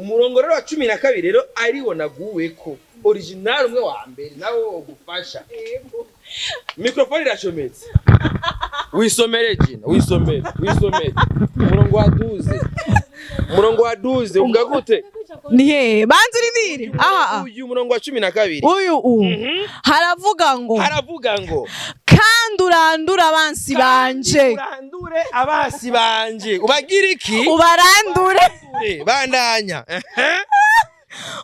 Umurongo rero wa 12 rero ariwo naguweko original, umwe wa mbere nawe wogufasha. Microphone iracometse, wisomere jina, wisomere, wisomere umurongo wa 12. Umurongo wa 12 uvuga gute? Ni hehe? Banza urindire aha. Uyu murongo wa 12. Uyu u haravuga ngo: Haravuga ngo: "Kandi urandure abansi banje." Urandure abansi banje, ubagira iki? Ubarandure. Urandure. Bandanya. Ehe.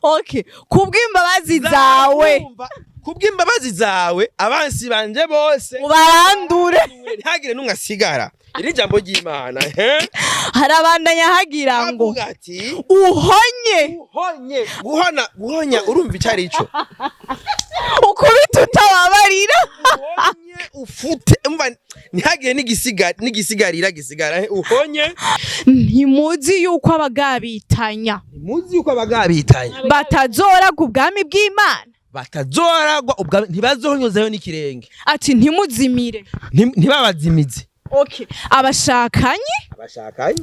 Okay, kubw'imbabazi zawe. Urumva, kubw'imbabazi zawe abansi banje bose ubarandure. Ntihagire n'umwe asigara. Iri jambo ry'Imana, ehe. Harabandanya hagira ngo: Avuga ati: "Uhonye." Uhonye, guhona, guhonya, urumva icyo ari cyo? Ukubita utababarira. Uhonye, ufute, umva, ntihagire n'igisigarira gisigara. Uhonye. Ntimuzi yuko abagabitanya Muzi yuko abagabitanya batazoragwa ubwami bw'Imana? Batazoragwa ubwami, ntibazonyozayo n'ikirenge. Ati: "Ntimuzimire." Ntibabazimize. Okay, abashakanye, abashakanye,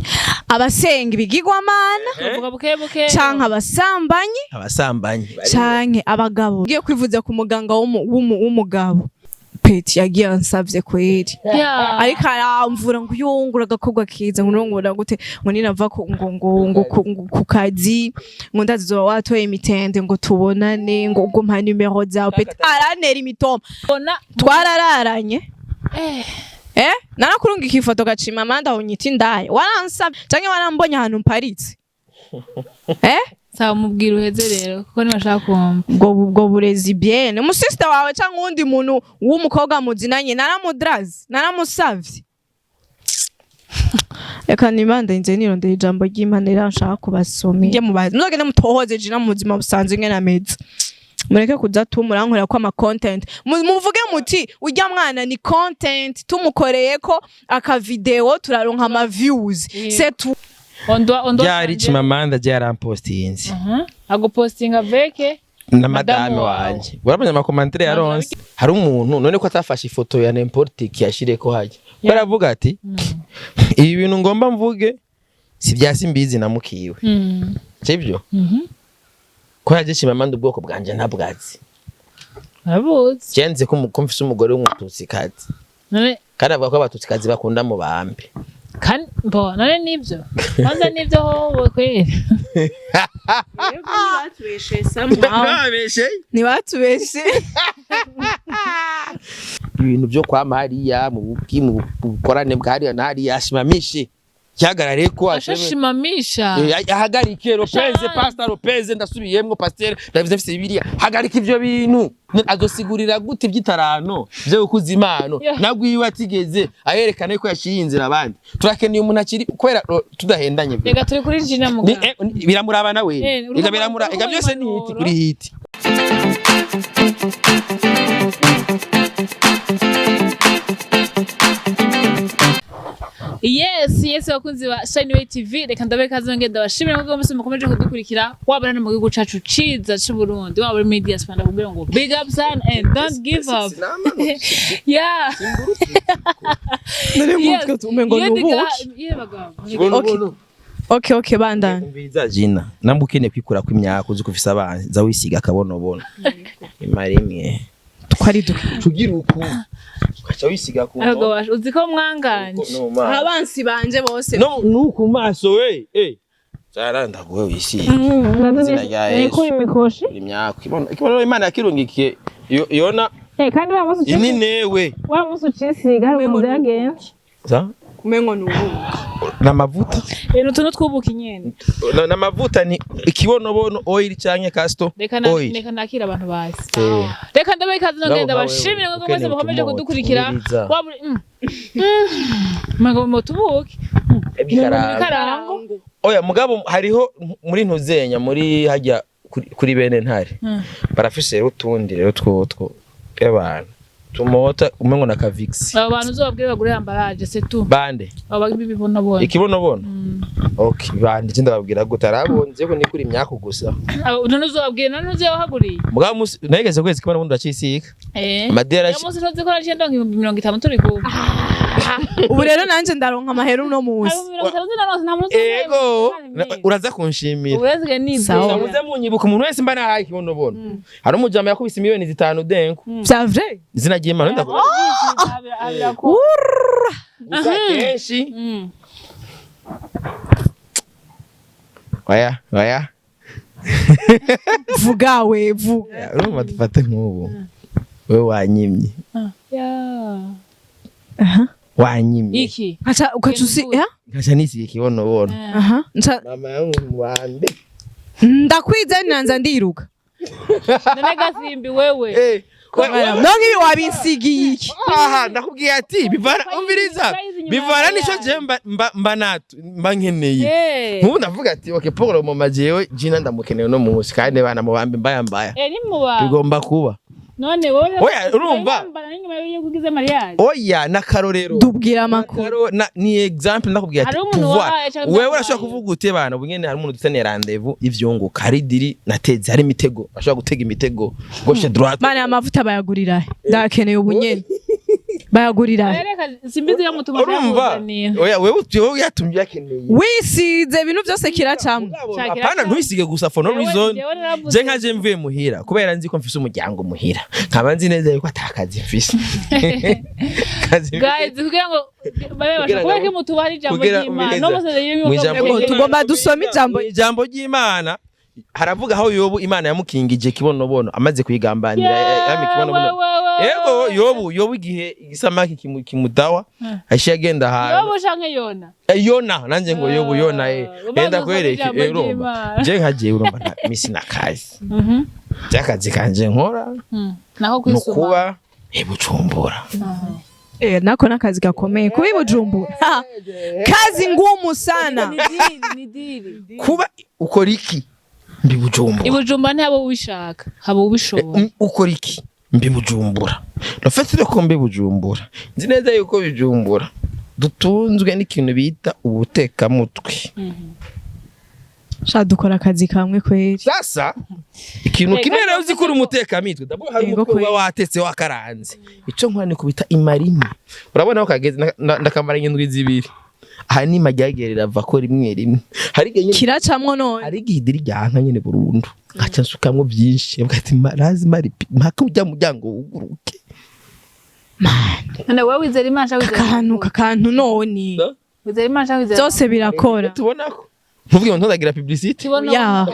abasenga ibigirwamana, Tuvuga buke buke. canke abasambanyi, abasambanyi. Canke abagabo ngiye kwivuza ku muganga w'umugabo peti yagiye ansavye kweri. Ariko aramvura ngo yungura agakobwa kiza, ngo nungura gute, ngo ninava ku ngo ku kazi, ngo ndazizoba watoye imitende, ngo tubonane, ngo mpa nimero zawe. Peti arantera imitoma. Bona. Twarararanye. Eh. Eh, narakurungika ifoto gacima amanda unyita indaya. Waransabye canke warambonye ahantu mparitse, eh? Sawa, mubwira uheze rero kuko ntibashaka kumva. Ubwo burezi bien umusista wawe canke uwundi muntu w'umukobwa muzinanye, naramudraze, naramusavye. Reka nibande nze nirondera ijambo ry'Imana rero nshaka kubasomera. Nge mubaze, muzogende mutohoze jina mu buzima busanzwe ingene ameze. Mureke kuza tumurankorera ko ama content. Muvuge muti urya mwana ni content, tumukoreye ko aka video turaronka ama views. C'est tout. On doit Ryari? changer. Chimamanda ryarampostinze. Agupostinga veke Na madamu madame wawe. wanje. Urabonye ama commentaires yaronse? Hari umuntu none ko atafashe ifoto ya n'importe qui yashireko hajya, ko aravuga ati: "Ibi bintu ngomba mvuge si bya Simbizi na mukiwe." Sibyo? Mhm. Ko yaje Chimamanda, ubwoko bwanje ntabwazi. Arabuzi. Jenze ko mfise umugore w'Umututsikazi. None Kandi avuga ko Abatutsikazi bakunda mu bambe. Kandi bo none nibyo kwanza, nibyo howe kweri. Nabeshe. Ntibatubeshe. Ibintu byo kwama hariya mu buki, mu bukorane bwa hariya na hariya, ashimamishe cyagarare ko asheme. Ashashimamisha. Ahagarike Lopez. Ashanje. Pastor Lopez, ndasubiyemwo, pasteur, ndabize mfise Bibiliya, hagarika ivyo bintu. Azosigurira gute ivy'itarano vyo gukuza impano nagwiwe atigeze ayerekana ko yaciye inzira abandi? Turakeneye umuntu akiri kubera tudahendanye. Reka turi kuri jina muganga. Biramuraba nawe. Ega biramura, urumva ega byose ni hit impanuro. Kuri hit. Yes, bakunzi ba Shine Way TV, reka ndabe kaze ngenda ndabashimira mwebwe mwese mukomeje kudukurikira, waba ari mu gihugu cacu ciza c'u Burundi, waba uri muri diaspora, ndakubwira ngo big up son and don't give up. Yeah. Nari Yes. mutwe umengo Iyo ni ubuki. Yeah, bagabo. Okay, bandana. Umviriza jina, namba ukeneye kwikura kw'imyaka, uzi ko ufise abana, za wisiga akabonobono imara imwe. Twari duke. Tugira uku ukaca wisiga ku Abagabo uzi ko mwanganje. no maso. Abansi banje bose. No, nuku maso we, eh zarandaguwe wisiga izina rya Yesu. Imikoshi. Imyaka ikibono Imana yakirungikiye yona. Eh, kandi wa munsi ininewe. Wa munsi ucisiga hari umuntu byagenze. Za umengo ni ubuki. N'amavuta. Eh, utuntu tw'ubuki nyene. N'amavuta ni ikibonobono oil canke castor Reka na oil. Reka nakira abantu bazi. Eh. Reka ndabe ikaze Ngabo nongenda nkawe bashimire mwebwe ukeneye mwese mukomeje utumota, kudukurikira. umviriza. Waba uri Mugabo mutubuke. Ibikaranga. Karango. Oya mugabo, hariho muri ntuzenya muri hajya kuri bene ntare barafise rero utundi rero twotwo y'abantu tumota umengo na kavix. Abo bantu uzobabwire bagure emballage, c'est tout. Bande? Abo bibibonabona. Ikibonobono. Okay, bande je ndababwira gute? Arabonze ko ni kuri imyaku gusa. Abo none uzobabwire, none uzobahaguriye. Mugabo musi nageze kwezi kibonobono ndacisiga Eh. amadera. Ya munsi ntuzi ko naciye ndonka 50,000 turi kumwe. Ubu rero nanje ndaronka amahera uno munsi. 50,000 zinaronse, nta muntu. Ego, uraza kunshimira. Uburazige ni. Sawa. Muze munyibuka umuntu wese mba nahaye ikibonobono. Hari umujama yakubise 5 miliyoni denko. Vya vrai? Izina ry'Imana ndakubwira. Gusa kenshi oya oya. Vuga we, vuga. Urumva dufate nk'ubu wewe wanyimye. Aha. Wanyimye. Iki. Acha ukaca usi Mvuga. ya? Nkaca nisiga ikibonobono. Aha. Nca Mama yangu wande. ndakwize nanza ndiruka. None gasimbi wewe. Eh, None ibi wabinsigiye iki? aha ndakubwiye ati bivana, umviriza, bivana nico je mba mba natu mba nkeneye. Eh. Nk'ubu ndavuga ati okay, pour le moment jewe Gina ndamukeneye no munsi kandi bana mubambe mbaya mbaya. Eh, ni muba. Bigomba kuba. None wowe. Oya, urumva? Nyuma yo kugize mariage. Oya, n'akarorero. Dubwira amakuru. Ni example ndakubwiye ati Hari umuntu pouvoir. wahaye canke Wewe byamuhaye. urashobora kuvuga uti bana ubu nyene hari umuntu dufitaniye rendez-vous ivyunguka, hari diri nateze, hari imitego ashobora gutega imitego gauche droite. Mana, amavuta bayagurira he? Ndakeneye ubu nyene. Bayagurira he? Reka simbizi yo mutuma. Urumva, oya, wewe wewe yatumye yakeneye. Wisize ibintu byose kiracamwe. Apana, ntuisige gusa for no reason. Je nka je mvuye muhira kubera nzi ko mfise umuryango muhira, nkaba nzi neza yuko atakazi mfise. Kazi mfise. Guys, kugira ngo babe Kugira basha ngo- kubera ko mutubaha ijambo kugira ry'Imana umviriza. no museze Mu ijambo Ego, ry'Imana- tugomba dusome ijambo. Mu ijambo ry'Imana haravuga aho Yobu Imana yamukingije kibonobono amaze kuyigambanira yama ikibonobono. Yego, Yobu igihe igisamaki kimudawa aciye agenda ahantu. Yobu canke Yona? Yona, nanje ngo Yobu, Yona, Ubanza enda usome kwereke. ijambo Urumva ry'Imana. je nkagiye, urumva nta misi nakazi by'akazi kanje nkora Naho ni kwisuma. ukuba i Bujumbura. Eh, nako nakazi gakomeye kuba i Bujumbura. Ha, kazi ngumu sana. Ni diri, ni diri. Kuba ukora iki mbi Bujumbura? I Bujumbura ntihaba ubishaka, haba ubishoboye. Ukora iki mbi Bujumbura? Le fait ko mbi Bujumbura, nzi neza yuko Bujumbura dutunzwe n'ikintu bita ubutekamutwe. Sha, dukora akazi kamwe kweri. Sasa ikintu Eh, kimwe kandi rero uzi ko uri umutekamutwe d'abord hari Yego umutwe uba kweri. watetse wakaranze. Ico nkora ni kubita imarimi, urabona aho kageze ndakamara indwi 2 aha nima ryagiye rirava ko rimwe rimwe hari igihe nyene Kiracamwo none. hari igihe idiri ryanka nyene burundu nkaca nsukamwo byinshi mvuga ati lazima ripi mpaka ujya muryango wuguruke. None wewe wizera Imana canke wizera Kakantu kakantu none. No. Wizera Imana canke wizera Byose birakora. Tubona ko ntuvuge ngo ntondagira publicité. Tubona. Ya.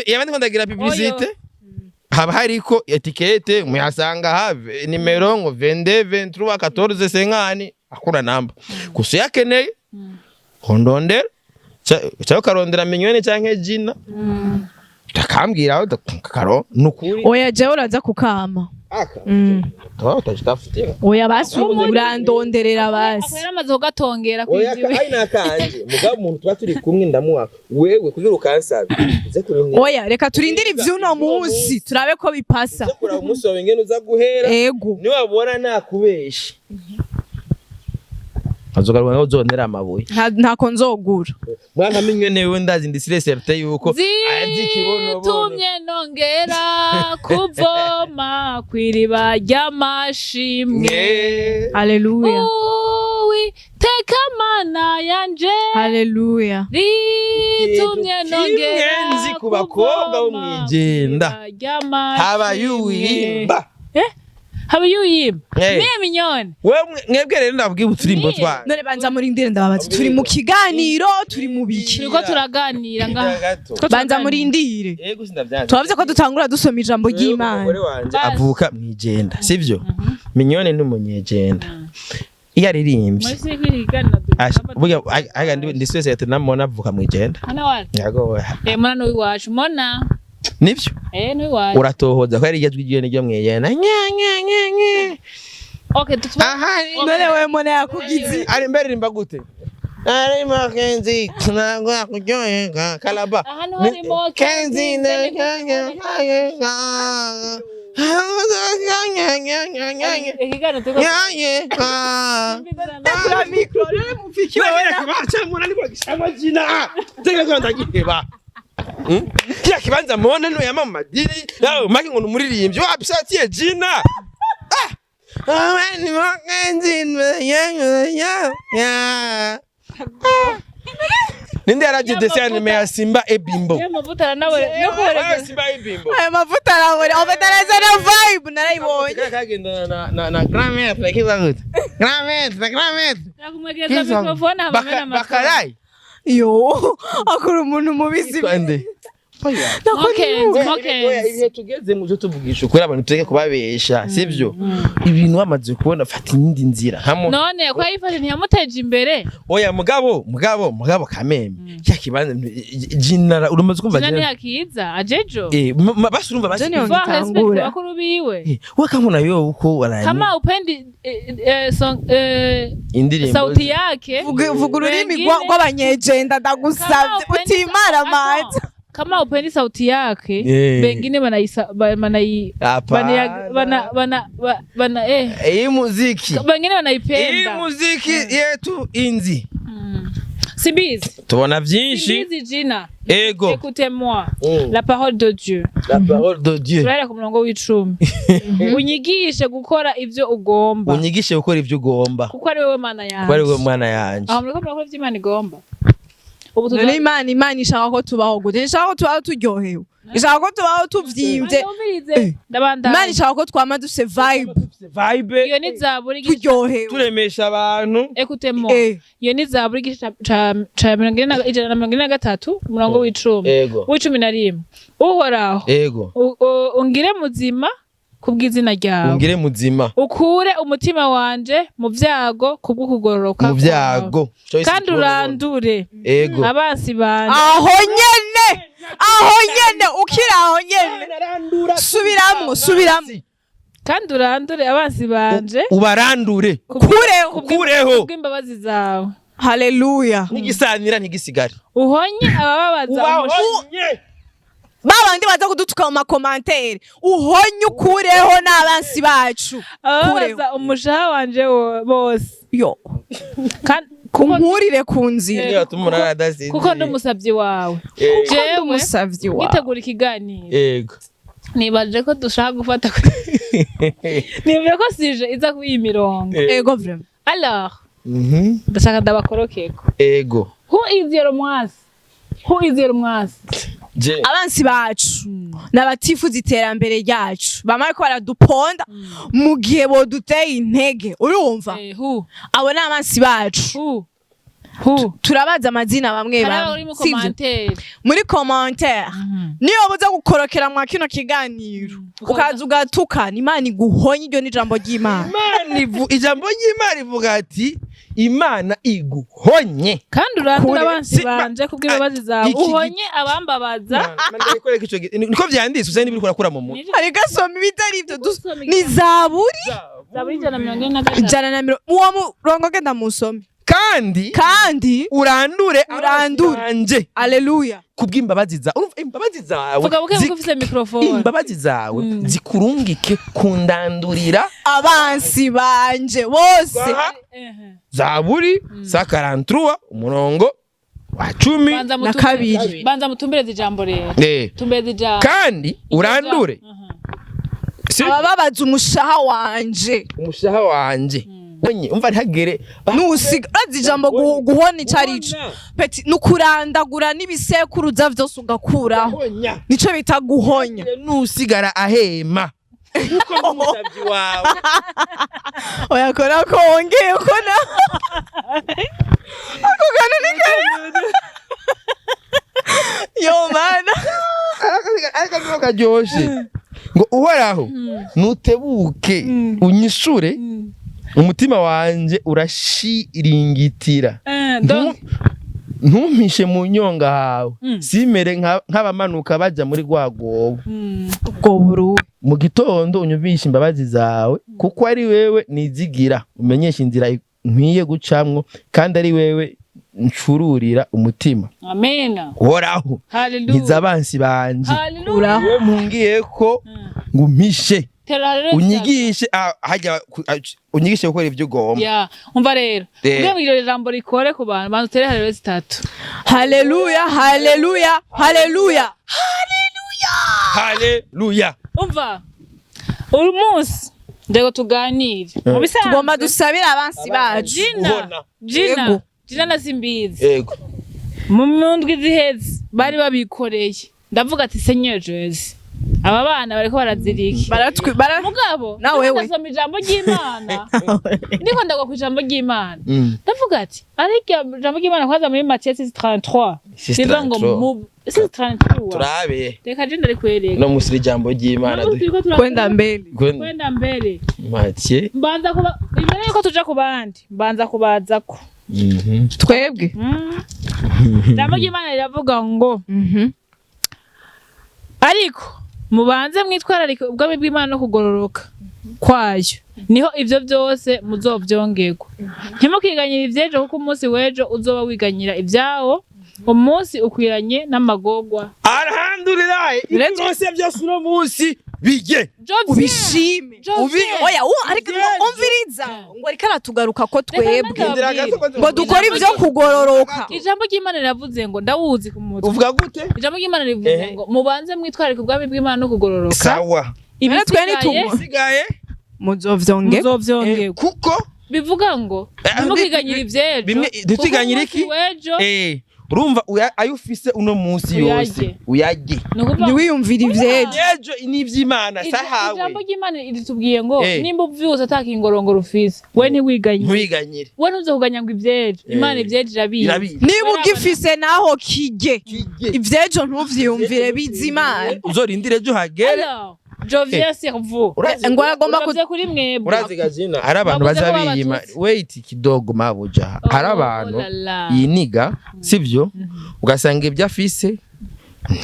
Iyo ndiko ndagira publicité haba hariko étiquette muyasanga have nimero ngo 22 23 14 50 akura namba gusa yakeneye kondondera cyangwa ukarondera minyone canke jina takambwira aho karo nukuri. Oya, jewe uraza kukama. Aka tuba utajitafutia. Oya basi, urandonderera basi. Ako yaramaze kugatongera Oya, kwiziwe. ari nakanje mugabo umuntu tuba turi kumwe ndamuha wewe kugira ukansabe uze kurindira. Oya, reka turindire ivy'uno munsi turabe ko bipasa. Uze kuraba umunsi wawe ingene uza guhera. Ego. Niwabona nakubeshe azogaruka ngo uzonera amabuye. Ntako nzogura. Mwana minyone wewe ndazi ndi sûr certain yuko azi ikibonobono. Zitumye nongera kuvoma kw'iriba ry'amashimwe. Mwe. Haleluya. Uwiteka Mana yanje Haleluya. ritumye Ikintu nongera kimwe nzi ku bakobwa bo kuvoma mw'Ijenda. kw'iriba ry'amashimwe. Haba yuwimba. Haba yuwimba. Eh. Niye minyone. Wewe mwebwe rero ndabwiye uturimbo Niye. twa None banza murindire ndababaza, turi mu kiganiro, turi mu biki? Turiko turaganira ngaha. Gato. Turiko Banza turaganira. murindire. Yego, sindavyanze. Twavuze ko dutangura dusoma ijambo ry'Imana. Umugore wanje Basi. avuka mw'Ijenda sivyo? Minyone ni umunyejenda iyo aririmbye. Muri siki kiganiro Burya aga ndi sûr certain namubona avuka mw'Ijenda. Hano wari. Yago. Eh, mona n'uwiwacu. Mona. Nivyo. Eh, n'uwiwacu. Uratohoza ko ari iryo jwi ryo mw'Ijenda nya nya nya nya. Okay, tutuba. Aha. None wewe mona yakugize. Ari mbere rimba gute? Ari makenzi ntabwo kuryoheka kalaba. Ahantu harimo Kenzi. Ikiganiro turiko Kura micro rero mufiki. Kila kibanza mubona nuyama mu madiri yawe make ngo numuririmbyi wabisatiye jina. Ah! Ninde yaravye dessin animé ya Simba et Bimbo? Ayo mavuta aranawe no Ah, kubereka. Simba et Bimbo. Ayo mavuta arabora, en fait arazana vibe, narayibonye. Kaka kagendana na grand maître kiza gute? Grand maître, grand maître. Nakumwegereza microphone habamena amatwi. Bakarayi. Yo, akora umuntu mubizi. Twende. Mokens, Oya, Mokens. ibihe tugeze mu byo tuvugisha ukuri, abantu tureke kubabesha, sibyo? Ibintu wamaze kubona, fata iyindi nzira hamwe. None ko yayifashe ntiyamuteje imbere? Oya, mugabo kameme cya kibanza jinara uramaze kumva. Jina Jina ntiyakiza ajejo. Eh, basi urumva basi. Jina. Va respect Ngitangura. bakuru biwe. Eh, we kamuna yo uko waraye. Kama upendi song, Indirimbo sauti yake. Vuga ururimi Wengine- rw'abanyejenda, ndagusavye, Kama upendi- utimara amazi. Kama upendi sauti yake, bengine wanaisa wanai Hapana. wana wana wana wana eh Iyi muziki, bengine iyi wanaipenda. muziki yetu inzi. Sibizi. Tubona vyinshi. Sibizi jina. Ego. Écoutez-moi. La parole de Dieu. La parole de Dieu. Turahera ku murongo w'icumi. Unyigishe gukora ivyo ugomba. Unyigishe gukora ivyo ugomba. Kuko ari wowe Mana yanje. Kuko ari wowe mwana yanje. Aho muriko murakora ivyo Imana igomba. Ubu None Imana ishaka ko tubaho gute? Ishaka ko tubaho turyohewe, ishaka ko tubaho tuvyimvye? Ndumvirize. Imana Ndabandanya. ishaka ko twama dufise vibe, Vibe. Iyo ni Zaburi igice turyohewe. Turemesha abantu. Écoutez-moi. Iyo ni Zaburi igice ca 143, umurongo w'icumi. Ego. W'11. Uhoraho. Ego. Ungire muzima kubw'izina ryawe. Ungire muzima. Ukure umutima wanje mu vyago kubw'ukugororoka Mu kwawe. vyago. Kandi urandure Ego. abansi banje. Aho nyene, aho nyene, ukiri aho nyene, subiramwo, subiramwo. Kandi urandure abansi banje. Ubarandure. Kureho. Ukureho. Kubw'imbabazi zawe. Haleluya. N'igisanira ntigisigare. Uhonye abababaza Ubahonye. Babandi baza kudutuka mu ma commentaires, uhonye, ukureho n'abansi bacu. Abababaza umushaha wanje bose. Yo. Kandi kuko Unkurire ku nzira. Niyo batuma umuntu adasinzira. Kuko ndi umusavyi wawe. Jewe Umusavyi wawe. ngitegura ikiganiro, Ego. nibaje ko dushaka gufata, nibaje ko sije iza kuba iyi mirongo. Ego, vraiment. Alors ndashaka ndabakorokeko. Ego. Who is your mwasi? Who is your mwasi? Je. Abansi bacu n'abatifuza iterambere ryacu, bamara ko baraduponda mu gihe boduteye intege, urumva? Who? Abo ni abansi bacu. Who? Who? Turabaza amazina bamwe Hari bamwe, uri mu sivyo? commentaire. Muri commentaire, niyo buza gukorokera mwa kino kiganiro, ukaza ugatukana, Imana iguhonye. Iryo ni ijambo ry'Imana. Imana ijambo ry'Imana ivuga ati Imana iguhonye. Kandi urandure Kure. abansi banje kubw'imbabazi zawe. Uhonye abambabaza. Ndakwereka ico niko vyanditse, usa n'ibiri kurakura mu mutwe. Ariko asoma ibitari ibyo. Gusoma. Ni Zaburi. Zaburi 143. 100, uwo murongo genda musome. Kandi Kandi urandure urandure. banje Aleluya. Kubw'imbabazi zawe, urumva imbabazi zawe Vuga buke buke, ufise microphone. Imbabazi zawe zikurungike kundandurira abansi banje bose. Aha. Zaburi 143, umurongo wa 10 Banza na kabiri. Banza mutumbereze ijambo rero. Tumbereze ijambo. Kandi urandure. Abababaza umushaha wanje. Umushaha wanje. Wenye umva ntagere. Nusiga urazi ijambo guhona ico arico, petit, nukurandagura n'ibisekuruza vyose ugakuraho. Guhonya. Nico bita guhonya. Nusigara ahema kuko n'umusavyi wawe. Oya, kora ko wongeye ko na ako kantu ni kari, yo mana. Ariko niko karyoshe ngo Uhoraho nutebuke unyishure, umutima wanje urashiringitira. Donc Ntumpishe mu nyonga hawe, simere nk'abamanuka baja muri rwa rwobo. Ubwo buruwe. Mu gitondo unyumvishe imbabazi zawe, kuko ari wewe nizigira. Umenyesha inzira nkwiye gucamwo, kandi ari wewe ncururira umutima. Amen. Uhoraho, Hallelujah. nkiza abansi banje. Hallelujah. We mpungiye ko ngo umpishe. Tera hallelujah. Unyigishe hajya unyigishe gukora ibyo ugomba. Ya, umva rero. Kugira ngo iryo jambo rikore ku bantu, banza utere hallelujah zitatu. Haleluya, haleluya, haleluya. Haleluya. Umva. Uyu munsi Ndego tuganire mu bisanzwe. Tugomba dusabire abansi bacu. Gina. Guhona. Gina. Yego. Gina na Simbizi Yego. Mu ndwi ziheze bari babikoreye, ndavuga ati: "Seigneur Jésus, aba bana bariko barazirika." Baratwi bara Mugabo Na wewe. ndasoma ijambo ry'Imana, ndiko ndagwa ku ijambo ry'Imana, ndavuga ati ariko ijambo ry'Imana kwanza muri Matthieu 6:33 rivuga ngo 6:33. mu 6:33. Turabe. Reka je ndarikwereka. No musi ijambo ry'Imana. Uno musi turiko Kwenda mbele. Kwenda mbere. Mathieu. Mbanza kuba imbere yuko tuja ku bandi, mbanza kubazako. Twebwe. Ijambo ry'Imana riravuga ngo: "Ariko mubanze mwitwararike ubwami bw'Imana no kugororoka kwayo, niho ivyo byose muzovyongerwa. Ntimukiganyire ivy'ejo, kuko umunsi w'ejo uzoba wiganyira ibyawo. Umunsi ukwiranye n'amagorwa." Alhamdulillah. Let's- Ibyo byose uno munsi bige. Ubishime. Oya, ariko ngo umviriza, ngo ariko aratugaruka ko twebwe ngo dukore ibyo kugororoka. Ijambo ry'Imana riravuze ngo, ndawuzi ku mutwe. Uvuga gute? Ijambo ry'Imana rivuze ngo mubanze mwitwararike ubwami bw'Imana no kugororoka, Sawa. Twe ibisigaye Sigaye. Muzovyonge. muzovyongerwa. Kuko Bivuga ngo ntimukiganyire ivy'ejo, bimwe ntitwiganyire kuko iki? umunsi w'ejo Urumva ayo ufise uno munsi yose Uyarye. uyarye. Ni ukuvuga Ntiwiyumvire ivyejo. Ejo ni iby'Imana sahawe. Ijambo ry'Imana ritubwiye ngo nimba uvyutse ata kingorongoro ufise, we ntiwiganyire. Ntiwiganyire. We ntuze kuganya ngo ivyejo. Imana ivyejo irabizi. Irabizi. Niba ugifise naho kige. Kijye. Ivyejo ntuvyiyumvire, bizi Imana. Uzorindire ejo hagere. Alors, je viens sur vous. Urazi- Ngo aragomba ku Uravuze kuri mwebwe. Urazi gazina hari abantu Bavuze ko baza biyima. babatutsi. Wait kidogo, mabuja. Oh, Hari abantu la la. yiniga, sivyo? Ugasanga ibyo afise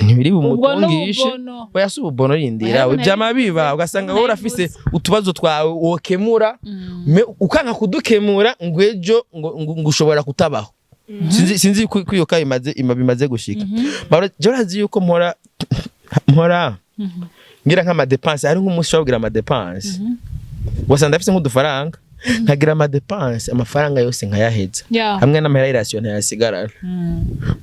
ntibiri Ubwo bumutungishe. n'ububono. Oya, si ububono, rindira. Oya, Vyama biba ugasanga wowe urafise nabivuze. utubazo twawe wokemura, ukanka kudukemura ngo ejo ngo ushobora kutabaho. Sinzi ko iyo ka imaze bimaze gushika. Jewe urazi yuko mpora ngira nk'ama dépenses, hari nk'umunsi ushobora kugira ama dépenses, ugasanga ndafise nk'udufaranga, nkagira ama dépenses, amafaranga yose nkayaheza, hamwe n'amahera y'i ration ntayasigarana.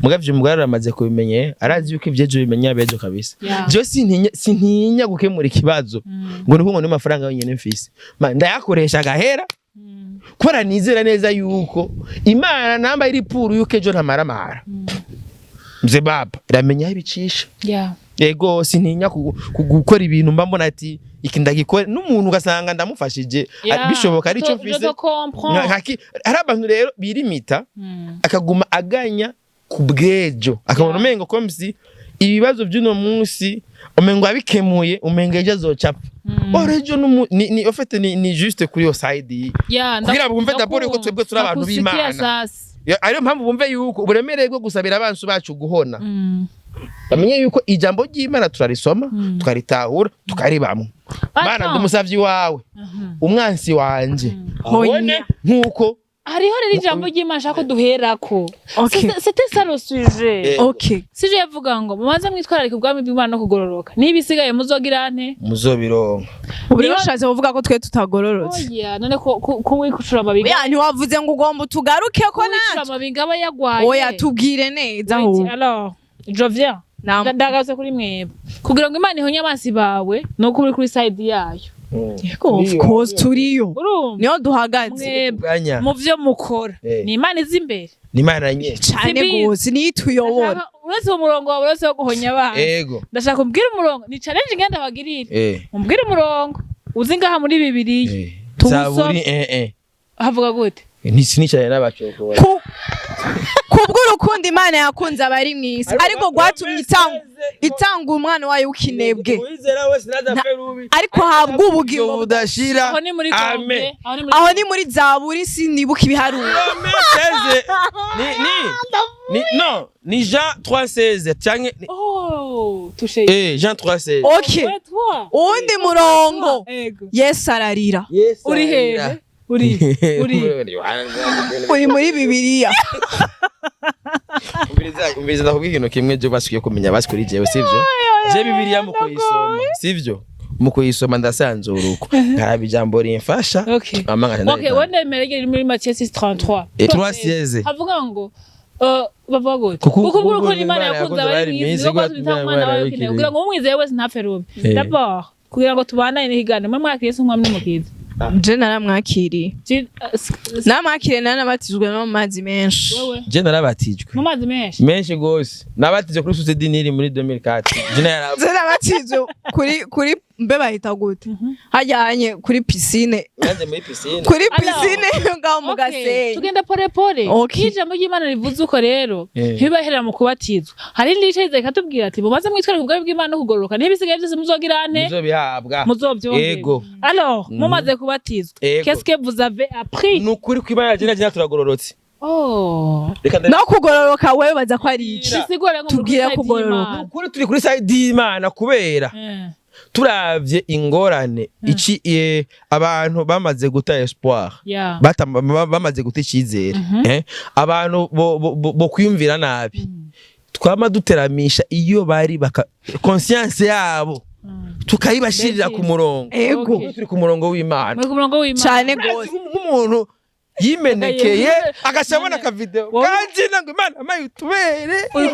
Mugabo umugore aramaze kubimenye, arazi yuko ivyejo bimenya abejo kabisa. Jewe sintinya gukemura ikibazo ngo niko ngo niyo mafaranga yonyene mfise. Ndayakoresha agahera, kubera nizera neza yuko Imana namba iri puru yuko ejo ntamaramara. Mze baba iramenya aho ibicisha. Ego, sintinya gukora ibintu mba mbona ati iki ndagikora n'umuntu ugasanga ndamufashije, bishoboka ari cyo Je mfise. te comprends. Hari abantu rero birimita, akaguma aganya ku bw'ejo, akabona umengo comme si ibibazo by'uno munsi umengo abikemuye, umengo ejo azoca apfa. Or ejo ni en fait ni juste kuri iyo side kugira bumve d'abord yuko twebwe turi abantu Ndakusikia b'Imana. sasa. Ariyo mpamvu bumve yuko uburemere bwo gusabira abansu bacu guhona, bamenye yuko ijambo ry'Imana turarisoma, tukaritahura, tukaribamwo. Mana, Attends. ndi umusavyi wawe, umwansi wanje Honya. ahone nkuko Hariho rero ijambo ry'Imana nshaka ko duherako. Okay. C'était ça le sujet. Okay. Sujet yavuga ngo mubanze mwitwararike ubwami bw'Imana no kugororoka, niba isigaye muzogira nte? Muzobironka. Ubu rero ushatse kuvuga ko twe tutagororotse? Oya, none ko wikucura amabinga? Oya, ntiwavuze ngo ugomba utugaruke ko Ko wicura natwe amabinga aba yagwaye. Oya, tubwire neza. Wait, Ahubwo alors je viens. Ndagarutse kuri mwebwe kugira ngo Imana ihonye abansi bawe nuko uri kuri side yayo. Of course turiyo. Urumva? Niyo duhagaze. Mwebwe Ganya. mu vyo mukora ni Imana izi imbere. Ni Imana nye. Cane Simbizi. gose, niyo ituyobora. Uretse uwo murongo wawe, uretse wo guhonya abana, Ego. ndashaka umbwire umurongo, ni challenge ngenda bagirire. Umbwire umurongo uzi ngaha muri Bibiliya. Tuwusome. Zaburi Havuga gute? Sinicaye n'abacokora. Kubw'urukundo Imana yakunze abari mw'isi, ariko rwatumye itanga umwana wayo w'ikinebwe, Uwizera wese ntazapfe rubi, ariko ahabwa ubugingo budashira. Aho ni muri Amen. kombe? Aho ni muri Aho ni muri Zaburi, sinibuka ibiharuro. Romains 16 ni non, ni Jean 3:16 canke Oh, touché. Jean 3:16. Okay. Ouais, toi. Uwundi murongo. Ego. Yesu ararira. Yes. Uri hehe? Uri Uri muri Bibiliya. Umviriza, ndakubwira ikintu kimwe je basukiye kumenya basi kuri jewe, sivyo? Je Bibiliya mu kuyisoma, sivyo, mu kuyisoma ndasanzura uko nkaraba ijambo rimfasha. Okay. Mama nkaca Okay, ndayitanga. wenda merege muri Matthieu 6:33. 3:16. Havuga ngo bavuga gute? Kuko Kuko ubwo Imana yakunze abari mw'isi, kuko itanga umwana wayo w'ikinege, kugira ngo umwizeye wese ntapfe rubi. D'abord, Kugira ngo tubandanye n'ikiganiro, mwe mwakiriye Yesu nk'umwami n'umukiza? Je naramwakiriye. Namwakiriye, nanabatijwe no mu mazi menshi. Wewe? Je narabatijwe. Mu mazi menshi? Menshi gose. Nabatijwe kuri Source du Nil muri 2004. Jina yara Je nabatijwe kuri mbe bahita gute, hajyanye kuri piscine. Yanze muri piscine. Kuri Alors, piscine ngaho mu Okay, Gasenyi. Tugenda pole pole. Okay. Iyo ijambo ry'Imana rivuze uko rero, ntibibahera mu kubatizwa. Hari irindi rice rikatubwira ati: "Mubanze mwitware ku bwami bw'Imana no kugororoka, n'ibisigaye byose muzogira nte?" Muzobihabwa. Muzobyongera. Ego. Alors, mumaze kubatizwa, Ego. qu'est-ce que vous avez appris? Ni ukuri kw'Imana, jina turagororotse. Oh. Reka No kugororoka, wewe baza ko ari iki? Bisigure ngo muri Tubwire kuri side kugororoka. y'Imana. Ukuri turi kuri side y'Imana kubera turavye ingorane iki, abantu bamaze guta espoir, bamaze guta icizere, abantu bo kwiyumvira nabi, twama duteramisha iyo bari baka conscience yabo tukayibashirira ku murongo. Ego. Okay. Turi ku murongo w'Imana. Muri ku murongo w'Imana. Cane Urazi gose. nk'umuntu yimenekeye agaca abona akavideo Wowe- kanjina ngo Imana amaye utubere. Wowe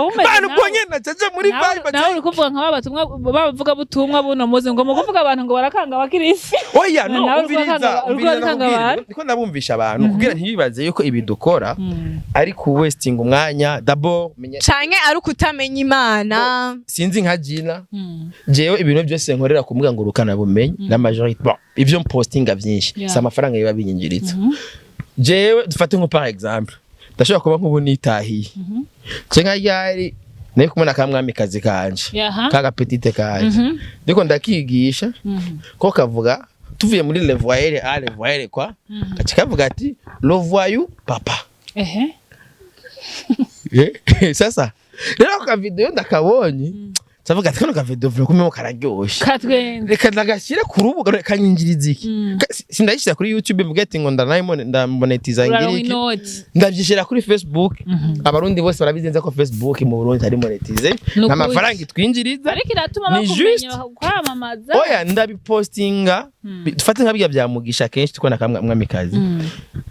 umeze Imana ubwo nawe. nyene nacaje muri Nawe vibe. nawe uri kuvuga nka babatumwa bavuga butumwa buno muzi ngo mu kuvuga abantu ngo barakanga abakirisi. Oya, no. Nawe uriko Umviriza. urakanga- uriko Umviriza. urakanga Ndakubwira, abantu. ndiko ndabumvisha abantu kugira ntibibaze yuko ibi dukora ari ku wasting umwanya. D'abord menya Canke ari ukutamenya Imana. Sinzi nka Jina, jewe ibintu byose nkorera ku mbuga ngurukana bumenyi la majorité, bon, ivyo mpostinga vyinshi si amafaranga biba binyinjiritsa. Jewe dufate nko par exemple, ndashobora kuba nk'ubu nitahiye je nka ryari nari kumwe na kamwamikazi kanje, kaga petite kanje, ndiko ndakigisha ko kavuga tuvuye muri le voyelle a le voyelle kwa kaca kavuga ati "le voyou papa". Sasa rero ako kavideo ndakabonye, ndavuga ati kano kavideo vuga kumwe kararyoshe. Katwenze. Reka ndagashyire ku rubuga, reka nyinjiriza iki. Sindayishyira kuri YouTube mvuge ati ngo ndamonetiza Uraronka ngira iki. inoti. Ndabyishyira kuri Facebook. Abarundi bose barabizi neza ko Facebook mu Burundi ari monétisé. Ni Nta ukuri. mafaranga itwinjiriza. Ariko iratuma Ni bakumenya, kwamamaza. Oya, ndabipostinga. Dufate nka birya bya Mugisha, kenshi tukona kamwe mwamikazi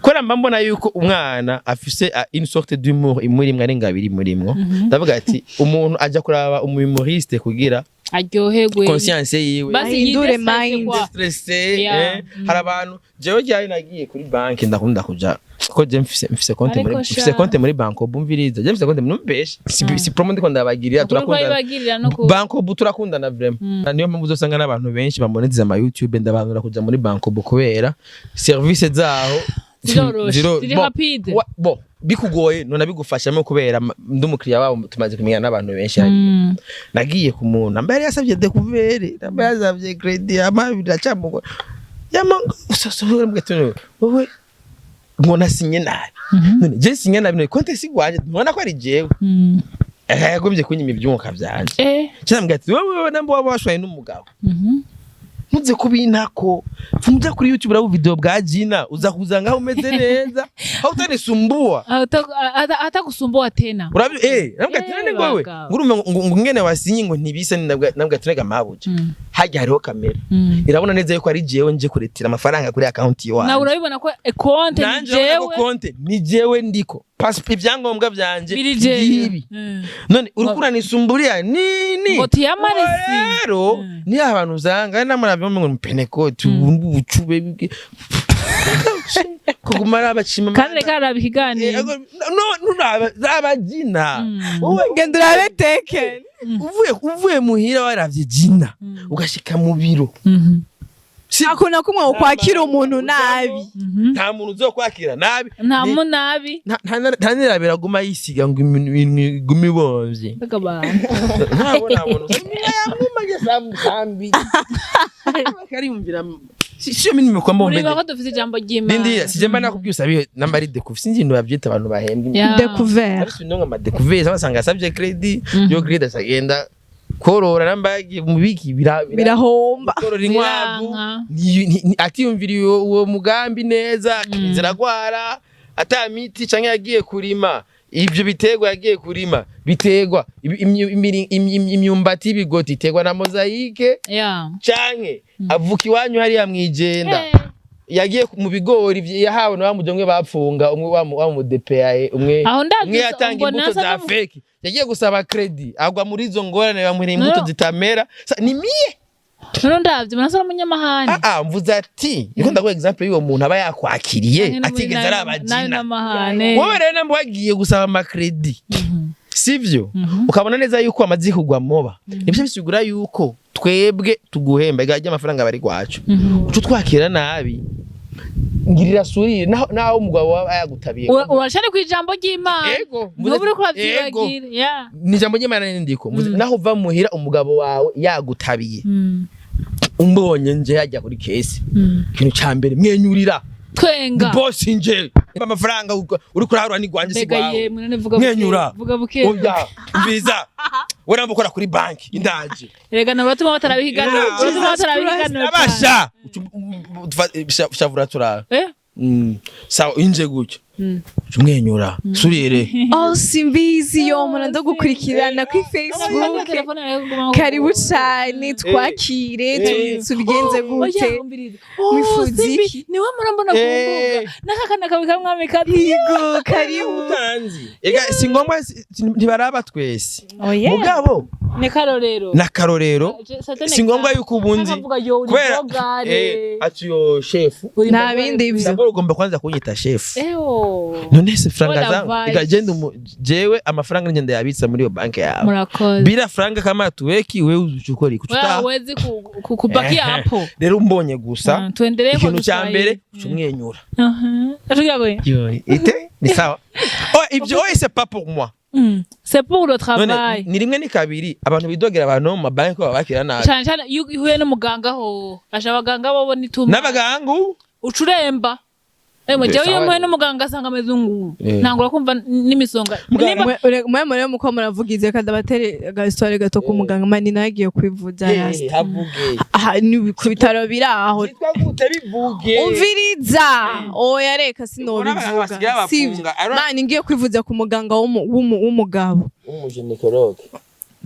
kubera mba mbona yuko umwana afise une sorte d'humour imurimwo, ari ngabiri murimwo. Ndavuga ati umuntu aja kuraba umumoriste kugira aryoherwe, conscience yiwe basi Ahindure yide stress mind. kwa. Stressé. Hari abantu, jewe ryari nagiye kuri banki, ndakunda kuja ko je mfise konte muri Ariko mfise sha. konte muri banko. Bumviriza, je mfise konte muri mbeshe si promo ndiko ndabagirira. Ukuri ko Turakundana. bibagirira no ku Banko turakundana vraiment. Niyo mpamvu uzosanga n'abantu benshi bamonetiza ama YouTube, ndabanura kuja muri banko kubera service zaho Ziroroshe, ziri bon, rapide. Bon, bikugoye none bigufashamo kubera ndi umukiriya wabo, tumaze kumenyana n'abantu benshi hariya. Nagiye ku muntu namba yari yasabye découvert, namba yasabye crédit, ama biracamugora yama wowe ngo nasinye nabi. None je sinye nabi, none konte sigwanje, ntubona ko ari jewe? Yagombye kunyima ibyunguka vyanje. Cyangwa ati wowe wowe namba waba washwaye n'umugabo, ntuze kubintako, fumuja kuri YouTube uraba video bwa Jina, uza kuza ngaho umeze neza, hautanisumbua. Atakusumbua tena. Urabyo, nabwo ati none ngowe Bagabo. ngurumva ngo ngene wasinye ngo ntibisa, nabwo ati rega mabuja, hajya hariho kamera, irabona neza yuko ari jewe nje kuretira amafaranga kuri account Nawe yiwanje. urabibona ko konte ni Nanje urabona ko jewe. konte ni jewe ndiko, passport, ibyangombwa vyanje biri jewe. ngibi. None uriko uranisumburia nini? Ngo tuyamaresi. Rero ni abantu usanga namuravyo ngo mpenekoti ubucube kuguma arabacima. Kandi reka araba ikiganiro. No, nuraba raba Jina. Wowe Genda urabe teken. Uvuye muhira waravye Jina, ugashika mu biro. Hakuna kumwe ukwakira umuntu nabi. Nta muntu uzokwakira nabi. Nta munabi. Nta nirabira aguma yisiga ngo iminwa igume ibomvye. Abantu. Ntabona abona yamumanye sambi kariyumvira siyo minime kwa mbombe. Uribuka ko dufite ijambo ry'Imana. Ndindira sije mba nakubwiye usabiye namba ari découvert, sinzi ibintu bavyita abantu bahembwa. Découvert. Ariko ino ngo amadécouvert basanga yasabye crédit, yo crédit asagenda korora namba yagiye mu biki Birahomba. Korora inkwavu. Biranka. Atiyumviriye uwo mugambi neza, ziragwara ata miti, canke yagiye kurima ivyo biterwa, yagiye kurima biterwa imyumbati y'ibigoti iterwa na mosaïque, canke avuka iwanyu hariya mwijenda, yagiye mu bigori yahawe na wa mujomwe bapfunga umwe wa mu DPA umwe. Aho ndazi. Umwe yatanga mbona imbuto asa za fake, yagiye gusaba crédit agwa muri izo ngorane, bamuha imbuto No. zitamera. Ni miye. None ndavye murasa n'umunyamahane. Ah ah, mvuze ati niko ndaguha example y'uwo muntu aba yakwakiriye atigeze araba nayo Gina. n'amahane. Wowe rero namba wagiye gusaba amakredi, sivyo, ukabona neza yuko amaze kugwa moba, nibyo bisigura yuko twebwe tuguhemba igajya amafaranga bari gwacu, uca utwakira nabi, ngirira surire naho umugabo waba yagutabiye. Uracari kw'ijambo ry'Imana. Ego, mvuze Ntuba uriko ego. uravyibagira, yeah. Ni ijambo ry'Imana n'indiko. Mvuze naho uva muhira umugabo wawe yagutabiye, umbonye nje yajya kuri caisse, ikintu ca mbere mwenyurira. Twenga. Boss, nje amafaranga uri kurarura ni gwanje, si Mbega gwawe. yemwe, none vuga buke. Mwenyura. Vuga buke. Oya, mviza we namba ukora kuri banki indaje. Erega nabo batuma batarabihiganira. Yeah. Batuma batarabihiganira. Abasha shavura turara. Eh? Sawa, inje gutyo umwenyura surire. Oh, simbizi yo mpora ndagukurikirana kuri Facebook. Telefone yawe kuguma. Karibu cyane, twakire. Tubigenze gute? Mwifuza iki? Niwe murambona ku mbuga n'akakana kawe kamwami kazi. Yego, karibu. Utanzi ega si ngombwa, ntibaraba twese Oya. mugabo. Ni karorero. N'akarorero, si ngombwa yuko ubundi kubera kubera ati yo shefu. Nta bindi ivyo. D'abord ugomba kwanza kunyita shefu. Ewo. None se franga What a zangu vibe. ega genda jewe amafaranga ngenda yabitsa muri iyo banki yawe. Murakoze. Bila franga kama tuweki wewe uzuchukora Wewe ikututa. hawezi kubakia hapo. Rero umbonye gusa, Tuendelee kwa ikintu cya Kiswahili. mbere ucumwenyura. Atubwira ngo Ite ni sawa, oh ibyo, oh c'est pas pour moi. C'est pour le None travail. ni rimwe ni kabiri abantu bidogera abantu bo mu mabanki ko babakira nabi. Cyane cyane iyo uhuye n'umuganga, ho asha abaganga bo nituma N'abaganga ubu ucuremba. Emwe, jewe iyo Sawa. mpuye n'umuganga asanga ameze ngu Eh. ntangura kumva n'imisonga. Muganga- Nimba Mwe muri muko muravugize kandi abatere agasitware gato k'umuganga mani nagiye kwivuza Eh, havuge. Aha ni ku bitaro biri aho. Zitwa gute? Bivuge. Umviriza, oya reka, Ubona abantu basigaye sinobivuga sivyo. bafunga. Mani ngiye kwivuza ku muganga w'umugabo. Umugynécologue.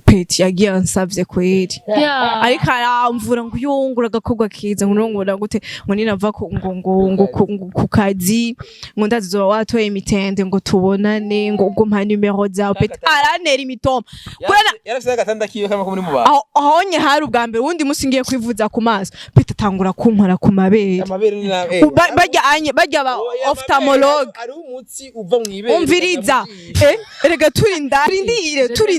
Peti yagiye ansavye kweri. Yeah. Ariko aramvura ngo yungura agakobwa keza, ngo nongura gute, ngo ninava ku ngo ku kazi, ngo ndazi uzoba watoye imitende, ngo tubonane, ngo mpa nimero zawe. Peti arantera imitoma kubera Yarafise agatanda kiwe kamwe ko muri mu bantu. Aho ahonye hari ubwa mbere. Wundi musi ngiye kwivuza ku maso, peti atangura kunkora ku mabere. Amabere ni na Barya anye barya ba ophtalmologue. Ari umutsi uva mu ibere. Umviriza, erega turi indani, turindire, turi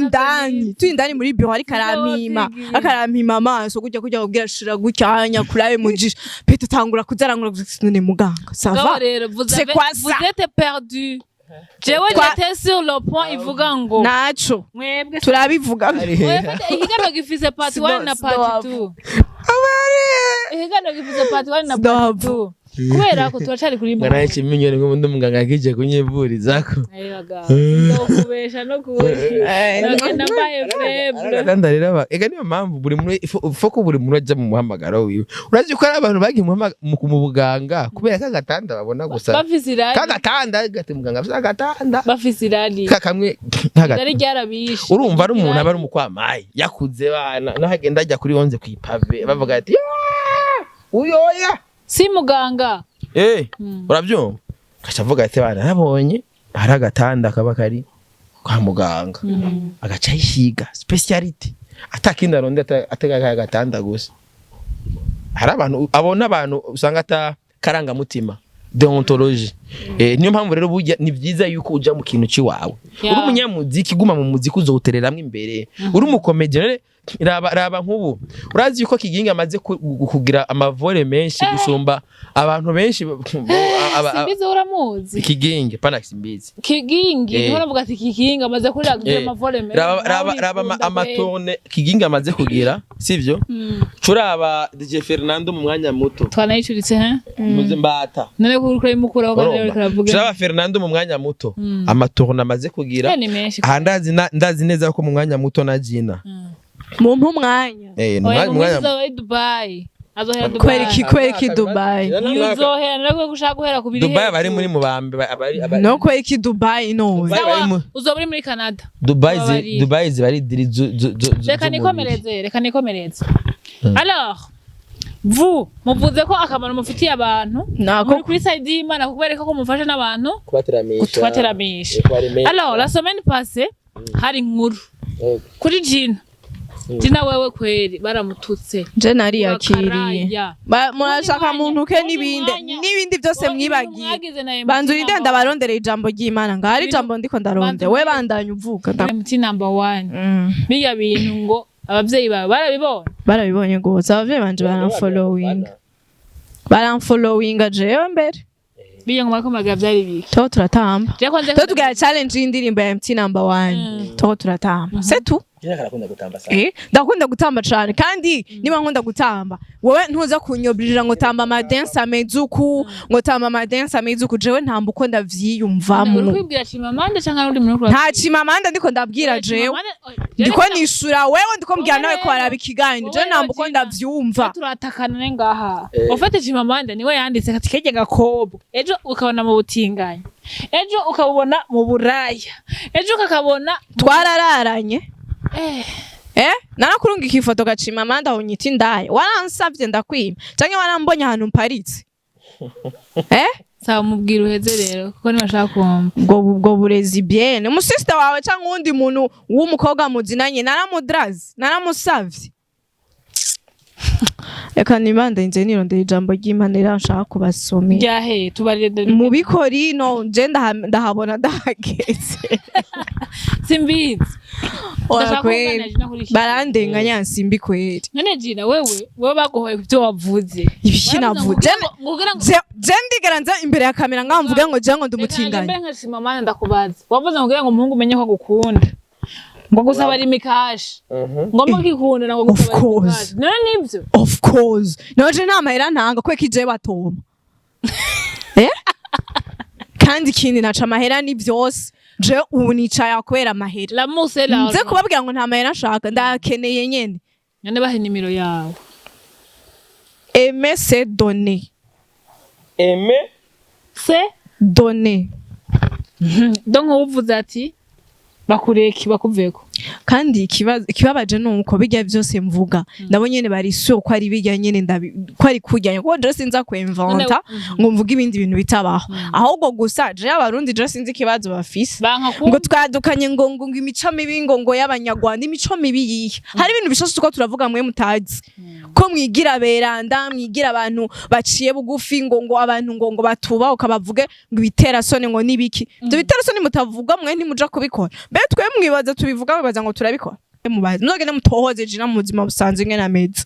indani muri bureau, ariko arampima, akarampima amaso gutya kujya kubwira shira gutya kurabe mu jisho. Peti atangura kuzarangura, none muganga, ça Mugabo va? rero vous C'est avez quoi ça? vous êtes perdu. Jewe j'étais sur le point ivuga ngo Naco mwebwe turabivuga. mwebwe ikiganiro gifise part 1 na part 2. Ikiganiro gifise part 1 na part 2 kubera ko turacari kuri Ngana ikimenyero ngo undi muganga akije kunyivurizako. Ndokubesha no kubesha nambaye faible. Agatanda rero ega niyo mpamvu buri muntu ifo ko buri muntu ajya mu muhamagaro wiwe. Urazi ko hari abantu bagiye mu buganga kubera ka gatanda babona gusa. Bafise irari. Ka gatanda gati muganga afise agatanda. Bafise irari. Ka kamwe nk'agatanda. Irari ryarabishe. Urumva ari umuntu aba ari umukwamayi yakuze bana naho agenda ajya kuri onze kw'ipave bavuga ati "Yeah! Uyoya." Si muganga. Eh, urabyumva agaca avuga ati bana nabonye hari agatanda kaba kari kwa muganga, agaca yishiga spécialité atakindi aronde atega kaya gatanda gusa. Hari abantu abona, abantu usanga ata karangamutima, déontologie. Niyo mpamvu rero burya ni byiza yuko uja mu kintu ciwawe. Uri umunyamuziki, guma mu muziki, uzowutereramwo imbere. Uri umukomedi, none raba raba nk'ubu urazi yuko Kigingi amaze kugira amavore menshi gusumba abantu benshi Simbizi, uramuzi? Kigingi pana Simbizi. Kigingi. Niho navuga ati Kigingi amaze kurira amavore menshi. Raba raba raba amatone Kigingi amaze kugira, sivyo? Curaba DJ Fernando mu mwanya muto. Twanayicuritse he? Muze mbata. None ko uriko urayimukuraho kandi uriko uravuga. Curaba Fernando mu mwanya muto amatone amaze kugira. Ni menshi. Aha ndazi ndazi neza ko mu mwanya muto na Gina Mumpe umwanya. Eh, ni Oya, umwanya mu minsi izoba ari Dubai, azohera Kubera Dubai. iki? Kubera iki Dubai? Uzohera nako gushaka guhera ku biri Dubai abari hejuru. muri mubambe abari No, kubera iki Dubai none? Dubai Sawa, bari uzoba uri muri Canada. Dubai Babari. Dubai ziba ari diri Reka z'umubiri. nikomereze, reka nikomereze. Alors vous muvuze ko akamaro mufitiye abantu Nako. muri kuri side y'Imana kubereka ko mufasha n'abantu kubateramisha. kubateramisha. Kubaremesha. Alors la semaine passée hari inkuru Yego. kuri Gina. Jina wewe kweri baramututse. Je nariyakiriye. Urakaraya. Murashaka Uwundi muntu ke mwanya, n'ibindi uwundi mwanya. n'ibindi byose Wowe ibintu mwibagiye. mwagize na MT Banza urinde number ndabarondera ijambo ry'Imana ngaho ari Ibintu- ijambo ndiko ndaronde. Banza We urinde. bandanya uvuga. MT number 1. Biya bintu ngo abavyeyi bawe barabibonye. Barabibonye gose abavyeyi banje baramfollowinga. Baramfollowinga jewe mbere. Biya ngo mariko maga vyari biki. Toho turatamba. Je kwanza Toho tugira challenge y'indirimbo ya MT number 1. Toho turatamba. C'est tout. Jina karakunda gutamba sana. Ndakunda gutamba cane kandi niba nkunda gutamba wowe ntuza kunyobrira ngo tamba ama dance ameze uku, ngo tamba ama dance ameze uku, jewe ntamba uko Uri ndavyiyumvamwo. kwibwira Chimamanda canke n'undi muntu uri Nta Chimamanda ndiko ndabwira jewe, ndiko nishura wewe, ndiko mbwira nawe ko waraba ikiganiro, jewe ntamba uko ndavyumva. Turatakana ne ngaha. Ufate Chimamanda niwe yanditse ati kejye gakobwa. Ejo ukabona mu butinganyi. Ejo ukabona mu buraya. Ejo ukakabona Twarararanye. Narakurungika ifoto gacimamanda aho unyita indaya, waransavye ndakwima canke warambonye ahantu mparitse? Sawa, mubwira uheze rero kuko ntibashaka kumva. Ubwo burezi bien umusista wawe canke uwundi muntu w'umukobwa muzinanye, naramudrazi, naramusavye. Reka nibande nze nirondera ijambo ry'Imana riranshaka kubasomera. Ryahe tubarire. Mu bikorino nje ndahabona ndahageze. Simbizi. Oya Ndashaka kweri. kumva na Gina kuri iki. Barandenganya simbi kweri. None Gina wewe baguhoye kubyo wavuze. Ibiki navuze? Kugira ngo Je ndigera nza imbere ya kamera ngaho mvuge ngo je ngo ndumutinganye? Mbe nka Chimamanda ndakubaza. Wavuze ngo kugira ngo umuhungu umenye ko agukunda. Ngo gusaba ari imikashi. Ngo mugikunda ngo Of gusaba ari course. imikashi. None nibyo. Of course noje nta mahera ntanga kweka ije batoma. Kandi ikindi naca amahera ni byose, je ubu nicaye kubera amahera. L'amour c'est l'argent. Nze kubabwira ngo nta mahera nshaka, ndakeneye nyene. None bahe nimero yawe. Aimer c'est donner. Aime C'est Donner. Donc uvuze ati bakureke bakuveko. Kandi ikibabaje ni uko bijya byose mvuga nabo nyene bari sûr ko ari bijya nyene ko ari kurya, kuko je sinza kuinventa ngo mvuge ibindi bintu bitabaho. Ahubwo gusa je abarundi je sinzi ikibazo bafise. Banka Ngo twadukanye ngo imico mibi ngo y'abanyarwanda, imico mibi yihe? Hari ibintu bishashe tuko turavuga mwe mutazi ko mwigira beranda, mwigira abantu baciye bugufi, ngo abantu ngo batubaho ukabavuge ngo ibiterasoni ngo nibiki. Ibyo biterasoni mutavuga mwe ntimuja kubikora. Mbe twe mwibaza tubivuga, mwibaza ngo turabikora? Mubaze muzogende mutohoze jina mu buzima busanzwe ingene ameze.